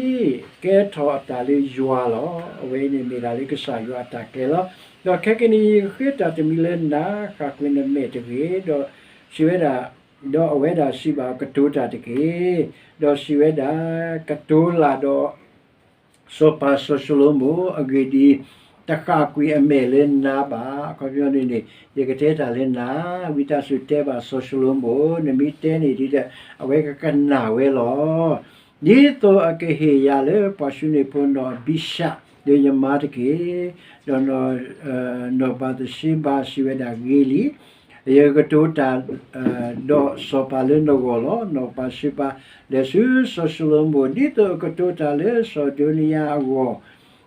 ကဲထီၣ်အတၢ်လၢယွၤလီၤ. အဝဲအံၤန့ၣ်မ့ၢ်ဒၣ်လၢကစၢ်ယွၤအတၢ်ကျဲလီၤ. ဒီးခဲကနံၣ်အံၤ ယဃ့တၢ်တမံၤလၢနၤ, ဃၣ်ကွံာ်နမဲာ်တဂ့ၤ, ဒီးစံးဝဲဒၣ်, ဒီးအဝဲဒၣ်စံးဘၣ်အီၤ, ကတိၤတၢ်တက့ၢ်. ဒီးစံးဝဲဒၣ်, ကတိၤလၢ်ဒီး စီၤပၤစီၤၡလိၤမိၣ်, အဂ့ၢ်ဒ်အံၤ, တဃၣ်ကွံာ်အမဲာ်လၢနၤဘၣ်. အခီပညီန့ၣ်န့ၣ် ယကတဲတၢ်လၢနၤ, ဝံသးစူၤတဲဘၣ်စီၤၡလိၤမိၣ်, နမ့ၢ်တဲန့ၣ်ဒ်ဒီး အဝဲကကနၣ်ဝဲလီၤ. ဒ်သိးအကဟ့ၣ်ယၤလၢပှၤၡူနံၣ်ဖိနီၢ်အဘံၤၡးလၢယမါတက့ၢ်. ဒီးနီၢ်ဘၤသရှ့ဘၤစံးဝဲဒၣ်, ဂ့ၤလံ, ယကတိၤတၢ် ဒီးစီၤပၤလၢနဂီၢ်လီၤ. နီၢ်ဘၤသရှ့ဘၤလဲၤဆူစီၤၡလိၤမိၣ် ဒ်သိးအကတိၤတၢ်လၢစီၤဒိနယၤအဂီၢ်,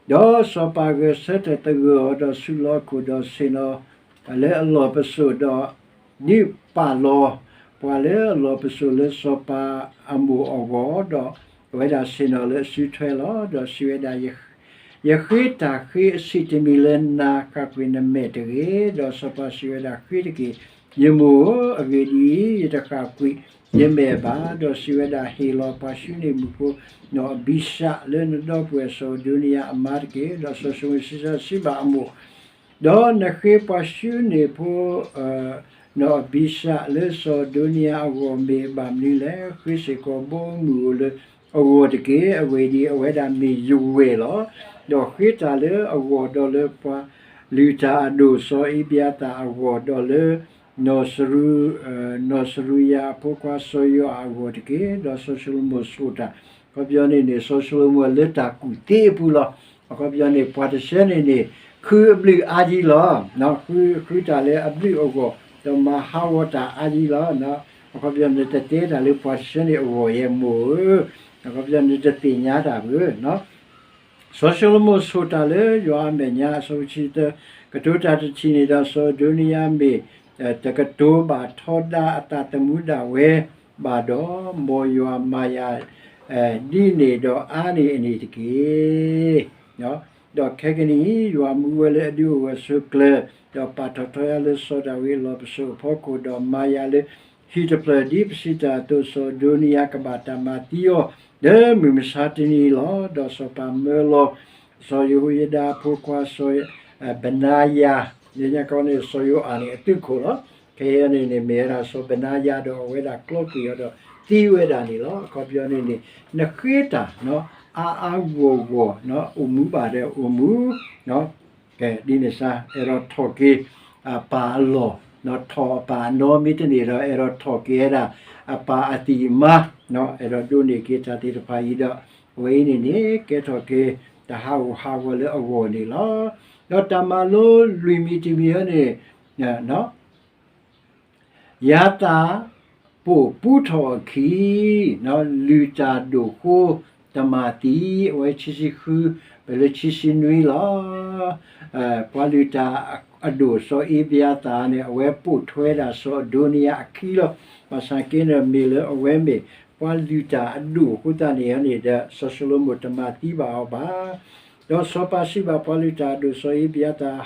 ဒီးစီၤပၤဂဲၤဆၢထၢၣ်သဂၢၢ်အီၤ, ဒီးဆူးလီၤအခိၣ်, ဒီးဆ့ၣ်နီၤလၢအလီၢ်ပစိာ်, ဒီးဒုးပာ်လီၤပှၤလၢအလီၢ်ပစိာ်လၢစီၤပၤအမိၢ်အဂီၢ်, ဒီးအဝဲဒၣ်ဆ့ၣ်နီၤလၢအစုထွဲလီၤ. ဒီးစံးဝဲဒၣ်, ယဃ့တၢ်ဃ့အဆံးတမံၤလၢနၤ, ဃၣ်ကွံာ်နမဲာ်တဂ့ၤ. ဒီးစီၤပၤစံးဝဲဒၣ်, ဃ့တက့ၢ်, ယမိၢ်ဧၢ, အဂ့ၢ်ဒ်အံၤ, ယတဃၣ်ကွံာ်ယမဲာ်ဘၣ်. ဒီးစံးဝဲဒၣ်, ဟ့ၣ်လီၤပှၤၡူနံၣ်မုၣ်ဖိနီၢ်အဘံၤၡးလၢနဒီပုၢ်ဝဲၢ်စီၤဒိနယၤအမါတက့ၢ်. ဒီးစီၤၡလိၤမိၣ်စံးဘၣ်အမိၢ်, ဒီးနဃ့ပှၤၡူနံၣ်ဖိ နီၢ်အဘံၤၡးလၢစီၤဒိနယၤအဂီၢ် မ့ၢ်အဘၣ်မနုၤလဲၣ်. ဃ့စ့ၢ်ကီးဘီမုၢ်ဧိၤလၢအဂီၢ်တက့ၢ်. အဂ့ၢ်ဒ်အံၤ, အဝဲဒၣ်မ့ၢ်ယဝဲၢ်လီၤ. ဒီးဃ့တၢ်လၢအဂီၢ်, ဒီးလၢပှၤလုၢ်တၢ်အဒိၣ်စီၤအ့ဘံယၤသၣ်အဂီၢ်, ဒီးလၢ နီၢ်စရူယၤအဖိခွါစီၤယိၤအၣ်အဂီၢ်တက့ၢ်. ဒီးစီၤၡလိၤမိၣ်ဆိၣ်တၢ်, အခီပညီန့ၣ်န့ၣ် စီၤၡလိၤမိၣ်လၢတၢ်ကူၣ်သ့အပူၤလီၤ. အခီပညီန့ၣ် ပှၤတဆၢန့ၣ်န့ၣ် ဃုအဘျုးအါဒံးလီၤ. ဃု, ဃုတၢ်လၢအဘျုးအဂီၢ်, ဒီးမၤဟးဂီၤတၢ်အါဒံးလီၤ. အခီပညီန့ၣ် တတဲတၢ်လၢပှၤတဆၢန့ၣ်အဂီၢ်ယဲမိၢ်ဧၢ, အခီပညီန့ၣ် တသ့ၣ်ညါတၢ်ဘၣ်. စီၤၡလိၤမိၣ်ဆိၣ်တၢ်လၢယွၤအမဲာ်ညါ, အဆၢဖိတဆံသၢ, ကတိၤတၢ်တထံၣ်န့ၣ်ဒီး စီၤဒိနယၤမ့ၢ်တကတိၤဘၣ်ထီဒါအသးသမူဒၣ်ဝဲဘၣ်ဒီး, မ်ယွၤမၤယၤဒ်န့ၣ်ဒီးအါန့ၢ်အန့ၣ်တက့ၢ်. ဒီးခဲကနံၣ်အံၤ ယွၤမူဝဲလၢအဒုးအိၣ်ဂၢၢ်ဆိးကျၢၤ, ဒီးပာ်ထီၣ်ထီယၤလၢစီၤဒၤဝံးအလီၢ်ပစိာ်အဖီခိၣ်, ဒီးမၤယၤလၢဟံၣ်တဖျၢၣ်, ဒ်ပစံးတၢ်အသိး, စီၤဒိနယၤကဘၣ်တၢ်မၤသံအီၤ လၢမုၢ်မဆါတနံၤလီၤ. ဒီးစီၤပၤမၢလီၤ စီၤယဟိယဒၤအဖိခွါ စီၤဘနါယၤ, လၢညါခီန့ၣ် စီၤယိၤအၣ်န့ၣ်အသုးခိၣ်လီၤ. ခဲအံၤန့ၣ်န့ၣ် မ့ၢ်ဝဲဒၣ်စီၤဘနါယၤဒီး အဝဲဒၣ်ကျီကွံာ်အီၤဒီးသံဝဲဒၣ်န့ၣ်လီၤ. အခီပညီန့ၣ်န့ၣ် နဃ့တၢ် အါအါဂီၢ်ဂီၢ်, အိၣ်မူဘၣ်ဒီးအိၣ်မူ, ကဲဒ်န့ၣ်စ့ၢ်, အဲၣ်ဒိးထီၣ်က့ၤအပၢ်အလီၢ်, ထီၣ်အပၢ်အနီၢ်မ့ၢ်တန့ၢ်ဒီး အဲၣ်ဒိးထီၣ်က့ၤဝဲဒၣ်အပၢ်အသံၣ်အမါ, အဲၣ်ဒိးဒိးန့ၢ်က့ၤတၢ်သ့ၣ်တဖၣ်အံၤဒီး အဝဲအံၤန့ၣ်န့ၣ် ကဲထီၣ်က့ၤတၢ်ဟးဂူာ်ဟးဂီၤလၢအဂီၢ်န့ၣ်လီၤ. ဒီးတၢ်မၤလိလွံၢ်မံၤတမံၤအံၤန့ၣ် ယၤသၣ်ပိာ်ပူထီၣ်အခံ, လုၢ်တၢ်ဒိၣ်ဃိတမၤသံ, အဝဲခံဆံဃု ပလၢခံဆံနွံလီၤ. ပှၤလုၢ်တၢ် အဒိၣ်စီၤအ့ဘျါသၣ်န့ၣ် အဝဲပိာ်ထွဲဒၣ်စီၤအဒိနံယၤအခံလီၤ. ဘၣ်ဆၣ်က့န့ၣ် မ့ၢ်လၢအဝဲမ့ၢ်ပှၤလုၢ်တၢ်အဒိၣ်အဃိသတးန့ၣ်န့ၣ်ဒီး စီၤၡလိၤမိၣ်တမၤသံဘၣ်အီၤဘၣ်. ဒီးစီၤပၤစံးဘၣ်ပှၤလုၢ်တၢ်အဒိၣ်စီၤအ့ဘျါသၣ်,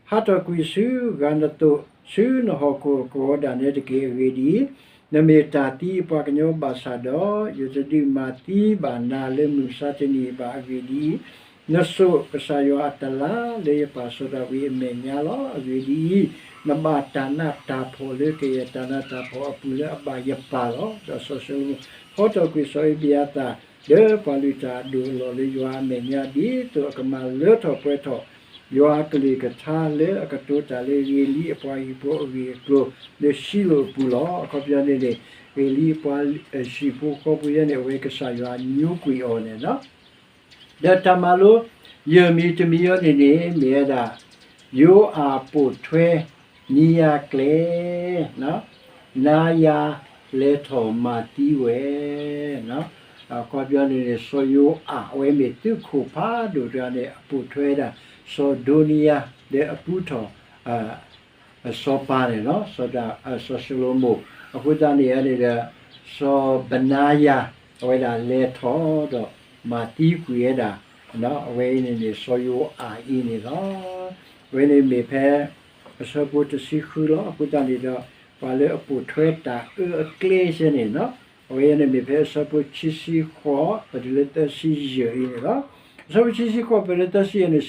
ဟးထီၣ်ကွံာ်ဆူဂၤနသိး ဆူနဟီၣ်ခိၣ်ကဝီၤဒၣ်နဲတက့ၢ်. အဂ့ၢ်ဒ်အံၤ, နမ့ၢ်တၢ်သံအပှၤကညီဘၣ်ဆၣ်ဒီး, ယတဒုးမၤသံဘၣ်နၤလၢမုၢ်မဆါတနံၤဘၣ်. အဂ့ၢ်ဒ်အံၤ, နစိာ်ကစၢ်ယွၤအတလါလၢယပၢ်စီၤဒၤဝံးအမဲာ်ညါလီၤ. အဂ့ၢ်ဒ်အံၤ, နဘၣ်တၢ်နးတၢ်ဖှီၣ်လၢကယဲၢ်တၢ်နးတၢ်ဖှီၣ်အပူၤလၢအဘၣ်ယပၢ်လီၤ. ဒီးစီၤၡလိၤမိၣ်ဟီထီၣ်ကွံာ်စီၤအ့ဘျါသၣ် လၢပှၤလုၢ်တၢ်အဒိၣ်အလီၢ်လၢယွၤအမဲာ်ညါ ဒ်သိးအကမၤလၢထီၣ်ပှဲၤထီၣ် ယွၤအကလုၢ်ကထါလၢအကတိၤတၢ်လၢဧ့လံအပှၤဟံၣ်ဖိအဂ့ၢ်အကျိၤ လၢၡံလိၣ်အပူၤလီၤ. အခီပညီန့ၣ်န့ၣ် ဧ့လံအပှၤဟံၣ်ဖိဃီဖိယဲန့ၣ် အဝဲကစၢ်ယွၤညိကွံာ်အီၤန့ၣ်လီၤ. ဒီးတၢ်မၤလိယဲၢ်မံၤတမံၤအံၤန့ၣ်န့ၣ် မ့ၢ်ဝဲဒၣ် ယိၤအၣ်ပိာ်ထွဲနံၤယၤကျဲ နၤယၤလဲၤထီၣ်မၤသံဝဲ အခီပညီန့ၣ်န့ၣ် စီၤယိၤအၣ် အဝဲမ့ၢ်သုးခိၣ်ဖးဒိၣ်တဂၤန့ၣ် အပိာ်ထွဲဒၣ် စီၤဒိနံယၤ လၢအပူထီၣ် စီၤပၤန့ၣ်လီၤ. စီၤဒၤ စီၤၡလိၤမိၣ် အဃိသတးန့ၣ်န့ၣ်ဒီး စီၤဘနါယၤ အဝဲဒၣ်လဲၤထီၣ်ဒီးမၤသံကွံာ်ဝဲဒၣ် အဝဲအံၤန့ၣ်န့ၣ် စီၤယိၤအၣ်အံၤန့ၣ်လီၤ. အဝဲန့ၣ်မ့ၢ်ဖဲ အဆၢဖိတဆံဃုလီၤ. အဃိသတးန့ၣ်ဒီး ပှၤလၢအပိာ်ထွဲတၢ်အၢအကျဲစဲန့ၣ်လီၤ. အဝဲအံၤန့ၣ်မ့ၢ်ဖဲအဆၢဖိခံဆံဃိး ပတုၤလၢသၢဆံယဲၢ်အံၤန့ၣ်လီၤ. အဆၢဖိခံဆံဃိး ပတုၤလၢသၢဆံယဲၢ်န့ၣ် စံးဝဲဒၣ်, ဒီးတၢ်ကစီၣ်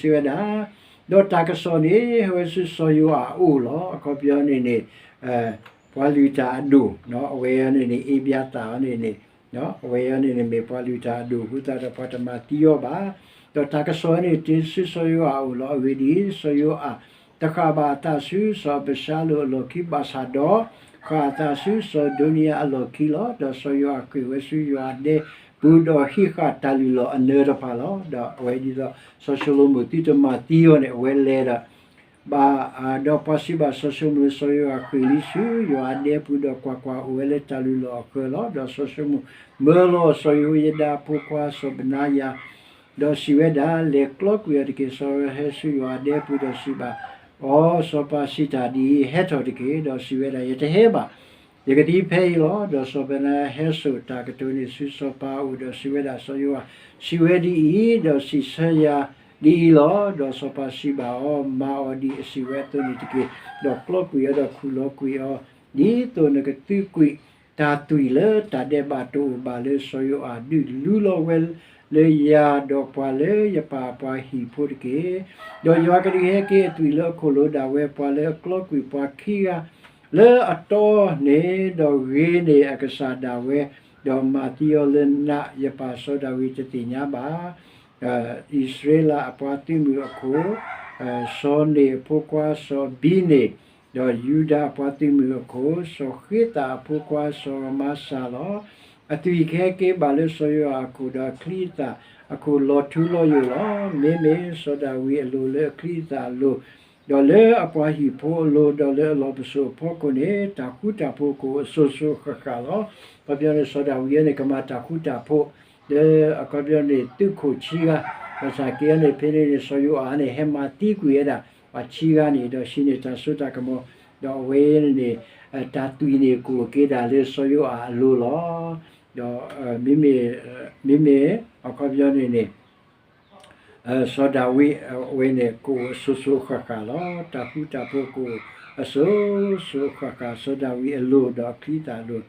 န့ၣ် ဟဲဝဲဆူစီၤယိၤအၣ်အအိၣ်လီၤ. အခီပညီန့ၣ်န့ၣ် ပှၤလုၢ်တၢ်အဒိၣ် အဝဲအံၤန့ၣ်န့ၣ် အ့ဘျါသၣ်အံၤန့ၣ်န့ၣ် အဝဲအံၤန့ၣ်န့ၣ် မ့ၢ်ပှၤလုၢ်တၢ်အဒိၣ်အဃိသတးဒီး ပှၤတမၤသံအီၤဘၣ်. ဒီးတၢ်ကစီၣ်အံၤန့ၣ် တုၤဆူစီၤယိၤအၣ်အအိၣ်လီၤ. အဂ့ၢ်ဒ်အံၤ, စီၤယိၤအၣ် တဃၣ်ဘၣ်အသးဆူစီၤအဘၡါလိၣ်အလီၢ်ခံဘၣ်ဆၣ်ဒီး ဃၣ်အသးဆူစီၤဒိနံယၤအလီၢ်ခံလီၤ. ဒီးစီၤယိၤအၣ်ဃ့ၢ်ဝဲဆူယွၤအဒဲပူၤ ဒီးဟံးဃာ်တၢ်လုၢ်လီၢ်အနၢၤတဖၣ်လီၤ. ဒီးအဝဲဒ်သိး စီၤၡလိၤမိၣ်သုတမၤသံအီၤန့ၣ် အဝဲလဲၤဒီး ဘၣ်, ဒီးပှၤစံးဘၣ်စီၤၡလိၤမိၣ်, စီၤယိၤအၣ်ဃ့ၢ်လံဆူယွၤအဒဲပူၤ, ဒီးကွၢ်ကွၢ်, အိၣ်ဝဲလၢတၢ်လုၢ်လီၢ်အဃၢၤလီၤ. ဒီးစီၤၡလိၤမိၣ်မၢလီၤစီၤယဟိယဒၤအဖိခွါစီၤဘနါယၤ, ဒီးစံးဝဲဒၣ်, လဲၤကျီကွံာ်အီၤတက့ၢ်. စီၤယိၤအၣ်ဟဲဆူယွၤအဒဲပူၤဒီးစံးဘၣ်အီၤ, စီၤပၤစံးတၢ်ဒ်အံၤ, ဟဲထီၣ်တက့ၢ်. ဒီးစံးဝဲဒၣ်, ယတဟဲဘၣ်, ယကသံဖဲအံၤလီၤ. ဒီးစီၤဘနါယၤဟဲစိာ်တၢ်ကတိၤန့ၣ်ဆူစီၤပၤအအိၣ်, ဒီးစံးဝဲဒၣ်, စီၤယိၤအၣ် စံးဝဲဒ်အံၤ, ဒီးစံးဆၢယၤဒ်အံၤလီၤ. ဒီးစီၤပၤစံးဘၣ်အီၤ, မၤအီၤဒ်အစံးဝဲအသိးန့ၣ်တက့ၢ်. ဒီးကျီကွံာ်အီၤ, ဒီးခူၣ်လီၤကွံာ်အီၤ, ဒ်သိးနကသုးကွံာ်တၢ်သွံၣ်လၢတၢ်ဒဲးဘးတအိၣ်ဘၣ်လၢစီၤယိၤအၣ်ဒုးလူလီၤဝဲလၢယၤဒီးပှၤလၢယပၢ်အပှၤဟံၣ်ဖိတက့ၢ်. ဒီးယွၤကဒုးဟဲက့ၤအသွံၣ်လၢအခိၣ်လိၤဒၣ်ဝဲပှၤလၢအကျီကွံာ်ပှၤခံဂၤ လၢအတီန့ၣ်, ဒီးဂ့ၤန့ၢ်အကစၢ်ဒၣ်ဝဲ, ဒီးမၤသံအီၤလၢနး, ယပၢ်စီၤဒၤဝံးတသ့ၣ်ညါဘၣ်. အံၣ်စရ့လးအပှၤသုးမုၢ်အခိၣ်, စီၤန့ၣ်အဖိခွါစီၤဘံန့ၣ်, ဒီးယူဒၤအပှၤသုးမုၢ်အခိၣ်, စီၤဃ့သးအဖိခွါစီၤမၤစၢ်လီၤ. အသွံၣ်ကဟဲက့ၤဘၣ်လၢစီၤယိၤအၣ်အခိၣ်, ဒီးအချံအသၣ်အခိၣ်လီၤထူလီၤယိာ်လီၤ. မ့မ့ၢ်စီၤဒၤဝံးအလိၤလၢအချံအသၣ်အလိၤ, ဒီးလၢအပှၤဟံၣ်ဖိအလိၤ, ဒီးလၢအလီၢ်ပစိာ်အဖီခိၣ်န့ၣ်, တၢ်ဃူတၢ်ဖိးကအိၣ်အစိၤစိၤအဃၣ်ဃၣ်လီၤ. အခီပညီန့ၣ် စီၤဒၤဝံးန့ၣ် ကမၤတၢ်ဃူတၢ်ဖိး, လၢအခီပညီန့ၣ် သုးခိၣ်ဆံဂၤ, ဘၣ်ဆၣ်က့န့ၣ် ဖဲန့ၣ်န့ၣ် စီၤယိၤအၤန့ၣ် ဟဲမၤသံကွံာ်ဝဲဒၣ် ပှၤဆံဂၤန့ၣ်, ဒီးဟံးန့ၢ်တၢ်စိတၢ်ကမီၤ, ဒီးအဝဲန့ၣ်န့ၣ် တၢ်သွံၣ်န့ၣ်ကအိၣ်က့ၤဒၣ်လၢစီၤယိၤအၤအလိၤလီၤ. ဒီး မ့မ့ၢ် မ့မ့ၢ် အခီပညီန့ၣ်န့ၣ် စီၤဒၤဝံးအဝဲန့ၣ် ကအိၣ်အစိၤစိၤအဃၣ်ဃၣ်လီၤ. တၢ်ဃူတၢ်ဖိးကအိၣ်အစိၤစိၤအဃၣ်ဃၣ်, စီၤဒၤဝံးအလိၤ ဒီးအချံအသၣ်အလိၤ,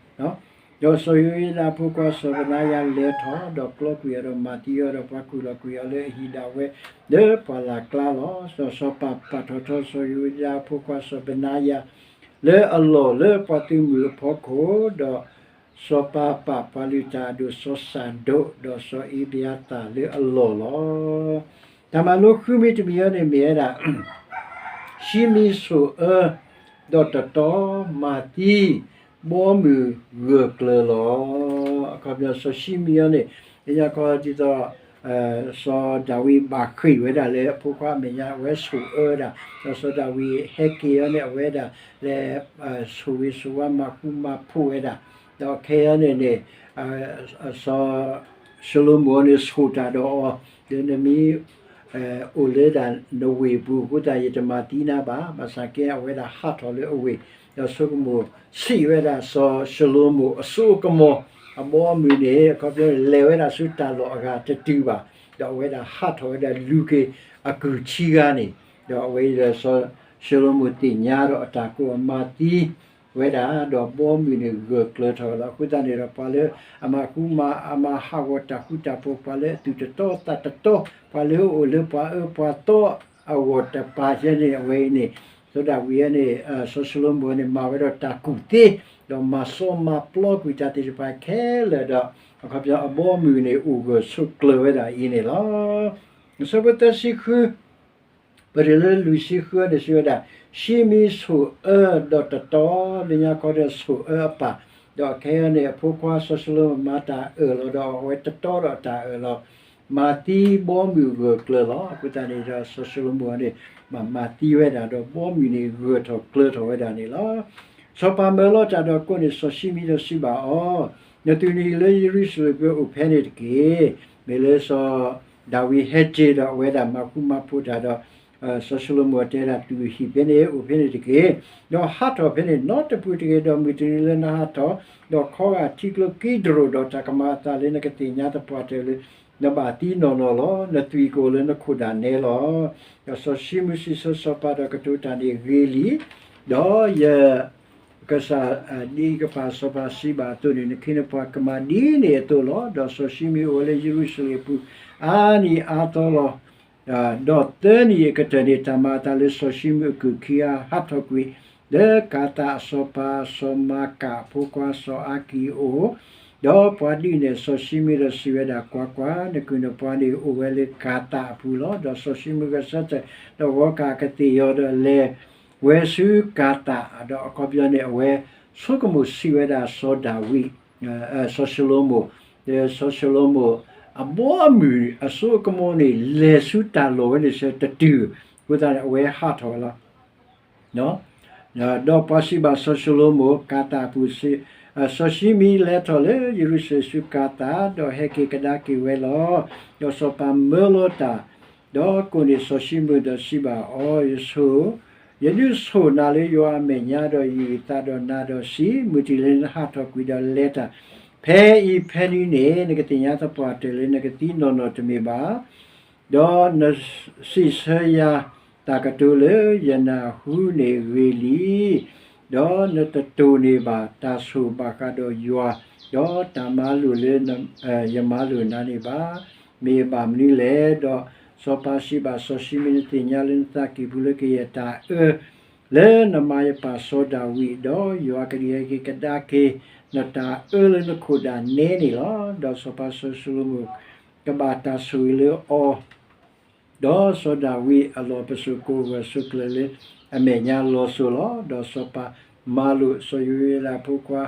ဒီးစီၤယဟိယဒၤအဖိခွါစီၤဘနါယၤလဲၤထီၣ်, ဒီးကျီကွံာ်အီၤ, ဒီးမၤသံအီၤ, ဒီးပှၤခူၣ်လီၤကွံာ်အီၤလၢအဟံၣ်ဒၣ်ဝဲ လၢပှၢ်လၢ်ကျါလီၤ. ဒီးစီၤပၤပာ်ထီၣ်ထီစီၤယဟိယဒၤအဖိခွါစီၤဘနါယၤ လၢအလီၢ်လၢပှၤသုးမုၢ်အဖီခိၣ်, ဒီးစီၤပၤပာ်ပှၤလုၢ်တၢ်အဒိၣ်စီၤစၤဒိး, ဒီးစီၤအ့ဘျါသၣ်လၢအလီၢ်လီၤ. တၢ်မၤလိဃုမံၤတမံၤအံၤန့ၣ်မ့ၢ်ဝဲဒၣ် ၡံမံၤဆိၣ်အၢ ဒီးတတီၤမၤသံ ဘီမုၢ်ဂၢၢ်ကျၢၤလီၤ. အခီပညီစီၤၡံမံၤအံၤန့ၣ် ကညီကီၢ်ဒ်သိး စီၤဒၤဝံးဘၣ်ဃ့ၢ်ဝဲဒၣ်လၢအဖိခွါအမဲာ်ညါ အဝဲဆိၣ်အၢဝဲဒၣ်, ဒီးစီၤဒၤဝံးဟဲက့ၤအီၤန့ၣ် အဝဲဒၣ်လဲၤ ဆိၣ်ဂ့ၤဆိၣ်ဝါမၤဃူမၤဖိးဝဲဒၣ်, ဒီးခဲအံၤန့ၣ်န့ၣ် စီၤၡလိၤမိၣ်န့ၣ်ဆိၣ်တၢ်ဒီးအီၤ, ဒီးနမ့ၢ် အိၣ်လၢဒၣ်နဝ့ၢ်ပူၤအဃိသတး ယတမၤသံနၤဘၣ်. ဘၣ်ဆၣ်က့အဝဲဒၣ်ဟးထီၣ်လၢအဝ့ၢ်, ဒီးဆိကမိၣ်ဆံးဝဲဒၣ်စီၤၡလိၤမိၣ်အစိအကမီၤ, အဘီအမုၢ်န့ၣ် အခီပညီလဲၤဝဲဒၣ်ဆူတၢ်လီၢ်အဂၤတတုၤဘၣ်, ဒီးအဝဲဒၣ်ဟးထီၣ်ဝဲဒၣ်လူၤက့ၤအကုၢ်ဆံဂၤန့ၣ်, ဒီးအဝဲဒၣ်စီၤၡလိၤမိၣ်သ့ၣ်ညါဒီးအတၢ်ကိးအမၤသံ ဝဲဒၣ်, ဒီးဘီမုၢ်န့ၣ်ဂၢၢ်ကျၢၤထီၣ်ဝဲလီၤ. အဃိသတးန့ၣ်ဒီး ပှၤလၢအမၤဃူမၤ အမၤဟးဂီၤတၢ်ဃူတၢ်ဖိး, ပှၤလၢအသူၣ်တတီသးတတီ, ပှၤလၢအအိၣ်လၢပှၤအၢပှၤသီအဂီၢ်တပၤယဲန့ၣ် အဝဲအံၤန့ၣ်, စီၤဒၤဝံးန့ၣ်, စီၤၡလိၤမိၣ်န့ၣ် မၤဝဲဒီးတၢ်ကူၣ်သ့, ဒီးမၤစီမၤပျီကွံာ်တၢ်သ့ၣ်တဖၣ်ခဲလၢာ်ဒီး, အခီပညီအဘီအမုၢ်န့ၣ် အိၣ်ဂၢၢ်ဆိးကျၢၤဝဲဒၣ်အံၤန့ၣ်လီၤ. အဆၢဖိသၢဆံဃု ပတုၤလၢလွံၢ်ဆံဃုန့ၣ် စံးဝဲဒၣ်, ၡံမံဆိၣ်အၢဒီးတတီ, လၢညါခီဒီးဆိၣ်အၢအပၢ်, ဒီးခဲအံၤန့ၣ် အဖိခွါစီၤၡလိၤမိၣ်မၤတၢ်အၢၣ်လီၤဒီး အဝဲတတီဒီးအတၢ်အၢၣ်လီၤ, မၤသံဘီမုၢ်ဂၢၢ်ကျၢၤလီၤ. အဃိသတးန့ၣ်ဒီး စီၤၡလိၤမိၣ်န့ၣ် ဘၣ်မၤသံဝဲဒၣ်ဒီး ဘီမုၢ်န့ၣ်ဂၢၢ်ထီၣ်ကျၢၤထီၣ်ဝဲဒၣ်န့ၣ်လီၤ. စီၤပၤမၢလီၤတၢ်ဒီးကိးန့ၢ်စီၤၡံမံဒီးစံးဘၣ်အီၤ, နသုးနဟံၣ်လၢယရူၤၡလ့ၣ်ပူၤအိၣ်ဖဲန့ၣ်တက့ၢ်. မ့ၢ်လၢစီၤဒၤဝံးဟဲက့ၤဒီးအဝဲဒၣ်မၤဃူမၤဖိးတၢ်ဒီး စီၤၡလိၤမိၣ်တဲဒၣ် သုးဟံၣ်ဖဲန့ၣ်အိၣ်ဖဲန့ၣ်တက့ၢ်. ဒီးဟးထီၣ်ဖဲန့ၣ်နီတပူၤတဂ့ၤ, ဒီးမုၢ်တနံၤလၢနဟးထီၣ်, ဒီးခီဂာ်ထံကျိကံးဒရိၣ်, ဒီးတၢ်ကမၤအသးလၢနကသ့ၣ်ညါသပှၢ်တၢၢ်လၢ နဘၣ်သံနီၢ်နီၢ်လီၤ. နသွံၣ်ကအိၣ်လၢနခိၣ်ဒၣ်နဲလီၤ. ဒီးစီၤၡံမံစံးဆၢစီၤပၤဒီး ကတိၤတၢ်န့ၣ်ဂ့ၤလံ, ဒီးယ ကစၢ်ဒ်အံၤကပၤစီၤပၤစံးဘၣ်အသိးန့ၣ် နခ့နပှၤကမၤဒ်န့ၣ်အသိးလီၤ. ဒီးစီၤၡံမံအိၣ်ဝဲလၢယရူၤၡလ့ၣ်အပူၤ အါနံၣ်အါသီလီၤ. ဒီးသၢနံၣ်အကတၢၢ်န့ၣ် တၢ်မၤအသးလၢစီၤၡံမံအကုၢ်ခံဂၤ ဟးထီၣ်ကွံာ် လၢကၤသးအစီၤပၤ စီၤမၤကၤအဖိခွါစီၤအၤကံၢ်အအိၣ်, ဒီးပှၤဒုးနဲၣ်စီၤၡံမံဒီးစံးဝဲဒၣ်, ကွၢ်ကွၢ်, နကုၢ်နပှၤန့ၣ် အိၣ်ဝဲလၢကၤသးအပူၤလီၤ. ဒီးစီၤၡံမံဂဲၤဆၢထၢၣ် ဒီးဂီၤကၢ်အကသ့ၣ်ယီၤဒီးလဲၤ ဝဲဆူကၤသး, ဒီးအခီပညီန့ၣ် အဝဲဆိကမိၣ်ဆံးဝဲဒၣ်စီၤဒၤဝံး, စီၤၡလိၤမိၣ်, ဒီးစီၤၡလိၤမိၣ် အဘီအမုၢ်အစိအကမီၤန့ၣ် လဲၤဆူတၢ်လီၢ်ဝဲန့ၣ်ဆၢတတုၤ, အဃိသတးန့ၣ် အဝဲဟးထီၣ်ဝဲလီၤ. ဒီးပှၤစံးဘၣ်စီၤၡလိၤမိၣ် ကၤသးအပူၤ, စီၤၡံမံလဲၤထီၣ်လၢယရူၤၡလ့ၣ်ဆူကၤသး, ဒီးဟဲက့ၤကဒါက့ၤဝဲလီၤ. ဒီးစီၤပၤမၢလီၤတၢ်, ဒီးကိးန့ၢ်စီၤၡံမံဒီးစံးဘၣ်အီၤ, ယဆိၣ်, ယဒုးဆိၣ်နၤလၢယွၤအမဲာ်ညါ, ဒီးယအုၣ်အသးဒီးနၤဒီးစံး, မုၢ်တနံၤလၢနဟးထီၣ်ကွံာ်ဒီးလဲၤတၢ် ဖဲအံၤဖဲနံၤန့ၣ် နကသ့ၣ်ညါသပှၢ်တၢၢ်လၢနကသံနီၢ်နီၢ်တမ့ၢ်ဘၣ်. ဒီးနစံးဆၢယၤတၢ်ကတိၤလၢယနၢ်ဟူန့ၣ်ဂ့ၤလံ. ဒီးနတတိၢ်န့ၢ်ဘၣ်တၢ်ဆိၣ်ဘၣ်ဃးဒီးယွၤ, ဒီးတၢ်မၤလိာ်လၢယမၤလိာ်နၤန့ၣ်ဘၣ်. မ့ၢ်အဘၣ်မနုၤလဲၣ်. ဒီးစီၤပၤစံးဘၣ်စီၤၡံမံ, နသ့ၣ်ညါလၢနသးကံၢ်ပူၤလၢကယဲၢ်တၢ်အၢ လၢနမၤယပၢ်စီၤဒၤဝံး, ဒီးယွၤကဒုးဟဲက့ၤကဒါက့ၤ နတၢ်အၢလၢနခိၣ်ဒၣ်နဲန့ၣ်လီၤ. ဒီးစီၤပၤစီၤၡလိၤမိၣ် ကဘၣ်တၢ်ဆိၣ်ဂ့ၤလၢအီၤ ဒီးစီၤဒၤဝံးအလီၢ်ပစိာ်ကိးဂၢၢ်ဆိးကျၢၤလၢအမဲာ်ညါလီၤစိၤလီၤ. ဒီးစီၤပၤမၤလိာ်စီၤယဟိယဒၤအဖိခွါ,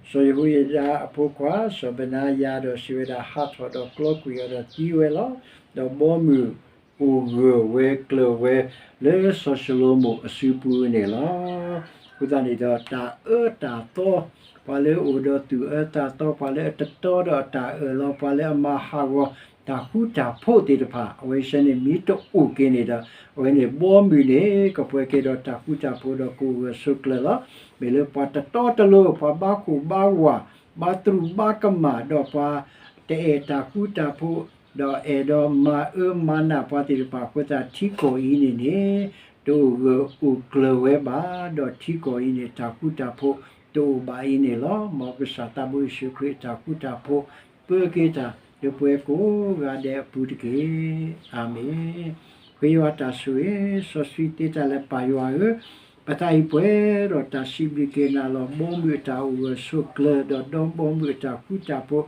စီၤယဟိယဒၤအဖိခွါ စီၤဘနါယၤဒီးစံးဝဲဒၣ်, ဟးထီၣ်ဒီးကျီကွံာ်အီၤဒီးသံဝဲလီၤ. ဒီးဘီမုၢ်အိၣ်ဂၢၢ်ဝဲကျၢၤဝဲလၢစီၤၡလိၤမိၣ်အစုပူၤန့ၣ်လီၤ. အဃိသတးန့ၣ်ဒီးတၢ်အၢတၢ်သီ, ပှၤလၢအအိၣ်ဒီးသူၣ်အၢသးသီ, ပှၤလၢအတတီဒီးအတၢ်အၢၣ်လီၤ, ပှၤလၢအမၤဟးဂီၤတၢ်ဃူတၢ်ဖိးသ့ၣ်တဖၣ် အဝဲဆၢန့ၣ်မ့ၢ်တအိၣ်က့ၤန့ၣ်ဒီး အဝဲန့ၣ်ဘီမုၢ်န့ၣ် ကပှဲၤက့ၤဒီးတၢ်ဃူတၢ်ဖိးဒီးကိးဂၢၢ်ဆိးကျၢၤလီၤ. မ့ၢ်လၢပှၤတတီတလိၤ, ပှၤဘၣ်ခိၣ်ဘၣ်ဝၢ်, ဘၣ်သရူးဘၣ်ကမၣ်, ဒီးပှၤတအဲၣ်တၢ်ဃူတၢ်ဖိး, ဒီးအဲၣ်ဒိးမၤအၢမၤနးပှၤသ့ၣ်တဖၣ်အဃိသတး ထံကီၢ်အံၤန့ၣ်န့ၣ် တအိၣ်ဂၢၢ်အိၣ်ကျၢၤဝဲဘၣ်, ဒီးထံကီၢ်အံၤန့ၣ် တၢ်ဃူတၢ်ဖိးတအိၣ်ဘၣ်အံၤန့ၣ်လီၤ. မ်ကစၢ်သးဘိယ့ၣ်ၡူးခရံာ်အတၢ်ဃူတၢ်ဖိး ပၢက့ၤတၢ်လၢပှၤကိးဂၤဒဲးအပူၤတက့ၢ်. အၤမ့ၣ်. ဃ့ယွၤတၢ်ဆိၣ်ဂ့ၤ စီဆှံသ့တၢ်လၢပၢ်ယွၤဧၢ, ပသးအံၤပှဲၤဒီးတၢ်စံးဘျုးက့ၤနၤလီၤ. ဘီမုၢ်အတၢ်အိၣ်ဂၢၢ်ဆိးကျၢၤ ဒီးဒီဘီမုၢ်အတၢ်ဃူတၢ်ဖိး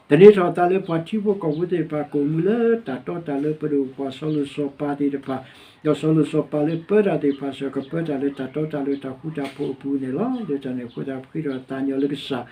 သန့ၤထီၣ်သးလၢပှၤထံဖိကီၢ်ဖိသ့ၣ်တဖၣ် ကိးမူလၢတၢ်တီတၢ်လိၤ ပဒိၣ်ပှၤစီၤလိၤစီၤပၤသ့ၣ်တဖၣ်, ဒီးစီၤလိၤစီၤပၤလၢပၢတၢ်သ့ၣ်တဖၣ်စ့ၢ်ကီး ကပၢတၢ်လၢတၢ်တီတၢ်လိၤတၢ်ဃူတၢ်ဖိးအပူၤန့ၣ်လီၤ. လၢတၢ်န့ၣ်အဃိသတး ပဃ့ထီၣ်သးညီလၢကစၢ်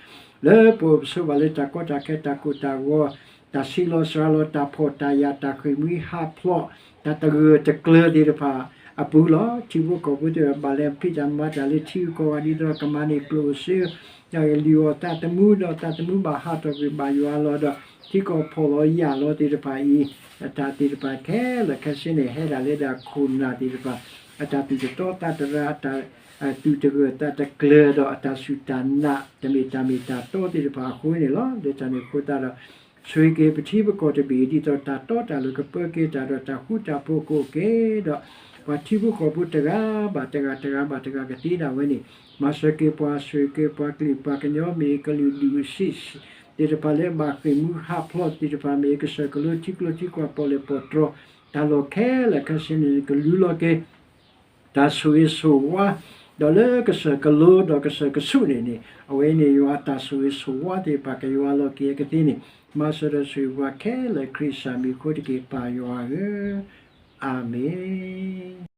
လၢပအိၣ်ပဆိးဘၣ်လၢတၢ်ကီတၢ်ခဲတၢ်ကိၢ်တၢ်ဂီၤ တၢ်ဆံးလီၤစှၤလီၤ တၢ်ဖှီၣ်တၢ်ယာ် တၢ်ဃ့ၢ်မှံဟးဖျိး တၢ်တဂၢၢ်တကျၢၤသ့ၣ်တဖၣ်အပူၤလီၤ. ထံဖိကီၢ်ဖိသ့ၣ်တဖၣ် ဘၣ်လဲၤဖံးတၢ်မၤတၢ်လၢထံဂုၤကီၢ်ဂၤ ဒ်သိးကမၤန့ၢ်ကျိၣ်စ့ လံာ်အီၣ်သးသမူ ဒီးသးသမူဘၣ်ဟးထီၣ်ကွံာ်ဘၣ်ယွၤလီၤဒီး ထံကီၢ်ဖီၣ်လီၤယာ်လီၤသ့ၣ်တဖၣ်အံၤ, အတၢ်သ့ၣ်တဖၣ်ခဲလၢာ်ခဲဆ့န့ၣ် ဟဲဒၣ်လၢဒၣ်ခိၣ်နၢ်သ့ၣ်တဖၣ် အတၢ်သူၣ်တတီသးတရၤ, အတၢ်သူၣ်တဂၢၢ်သးတကျၢၤဒီး အတၢ်စူၢ်တၢ်နာ် တမ့ၢ်တၢ်မ့ၢ်တၢ်တီသ့ၣ်တဖၣ်အဃိန့ၣ်လီၤ. လၢတၢ်န့ၣ်အဃိသတးဒီး ဆိၣ်ဂ့ၤက့ၤပထံပကီၢ်တဘ့ၣ် ဒ်သိးတၢ်တီတၢ်လိၤကပၢက့ၤတၢ်ဒီး တၢ်ဃူတၢ်ဖိးကအိၣ်က့ၤဒီး ပှၤထံဖိကီၢ်ဖိတဂၤဘၣ်တဂၤ တဂၤဘၣ်တဂၤကသ့ဒၣ်ဝဲန့ၣ် မၤစၢၤက့ၤပှၤ ဆိၣ်ဂ့ၤက့ၤပှၤကလုာ်ပှၤကညီ မ့ၢ်ကလုာ်ဒူၣ်စ့ၢ် သ့ၣ်တဖၣ်လၢအဘၣ်ဃ့ၢ်မှံဟးဖျိးသ့ၣ်တဖၣ် မ့ၢ်ကစၢၢ်ကလိထံကျိထံကွာ်ပီၣ်လဲၣ်ပီၣ်တြီၤ တၢ်လီၢ်ခဲလၢာ်ခဲဆ့န့ၣ် ကလူလီၤက့ၤ တၢ်ဆိၣ်ဂ့ၤဆိၣ်ဝါ ဒီးလၢကစၢၢ်ကလိဒီးကစၢၢ်ကဆူးန့ၣ်န့ၣ် အဝဲန့ၣ်ယွၤအတၢ်ဆိၣ်ဂ့ၤဆိၣ်ဝါသ့ၣ်တဖၣ်ကယွၤလီၤက့ၤအကသ့န့ၣ် မၤစၢၤဒီးဆိၣ်ဂ့ၤပှၤခဲလၢာ် ခရံာ်စၢ်မံၤအဃိတက့ၢ် ပၢ်ယွၤဧၢ, အၤမ့ၣ်.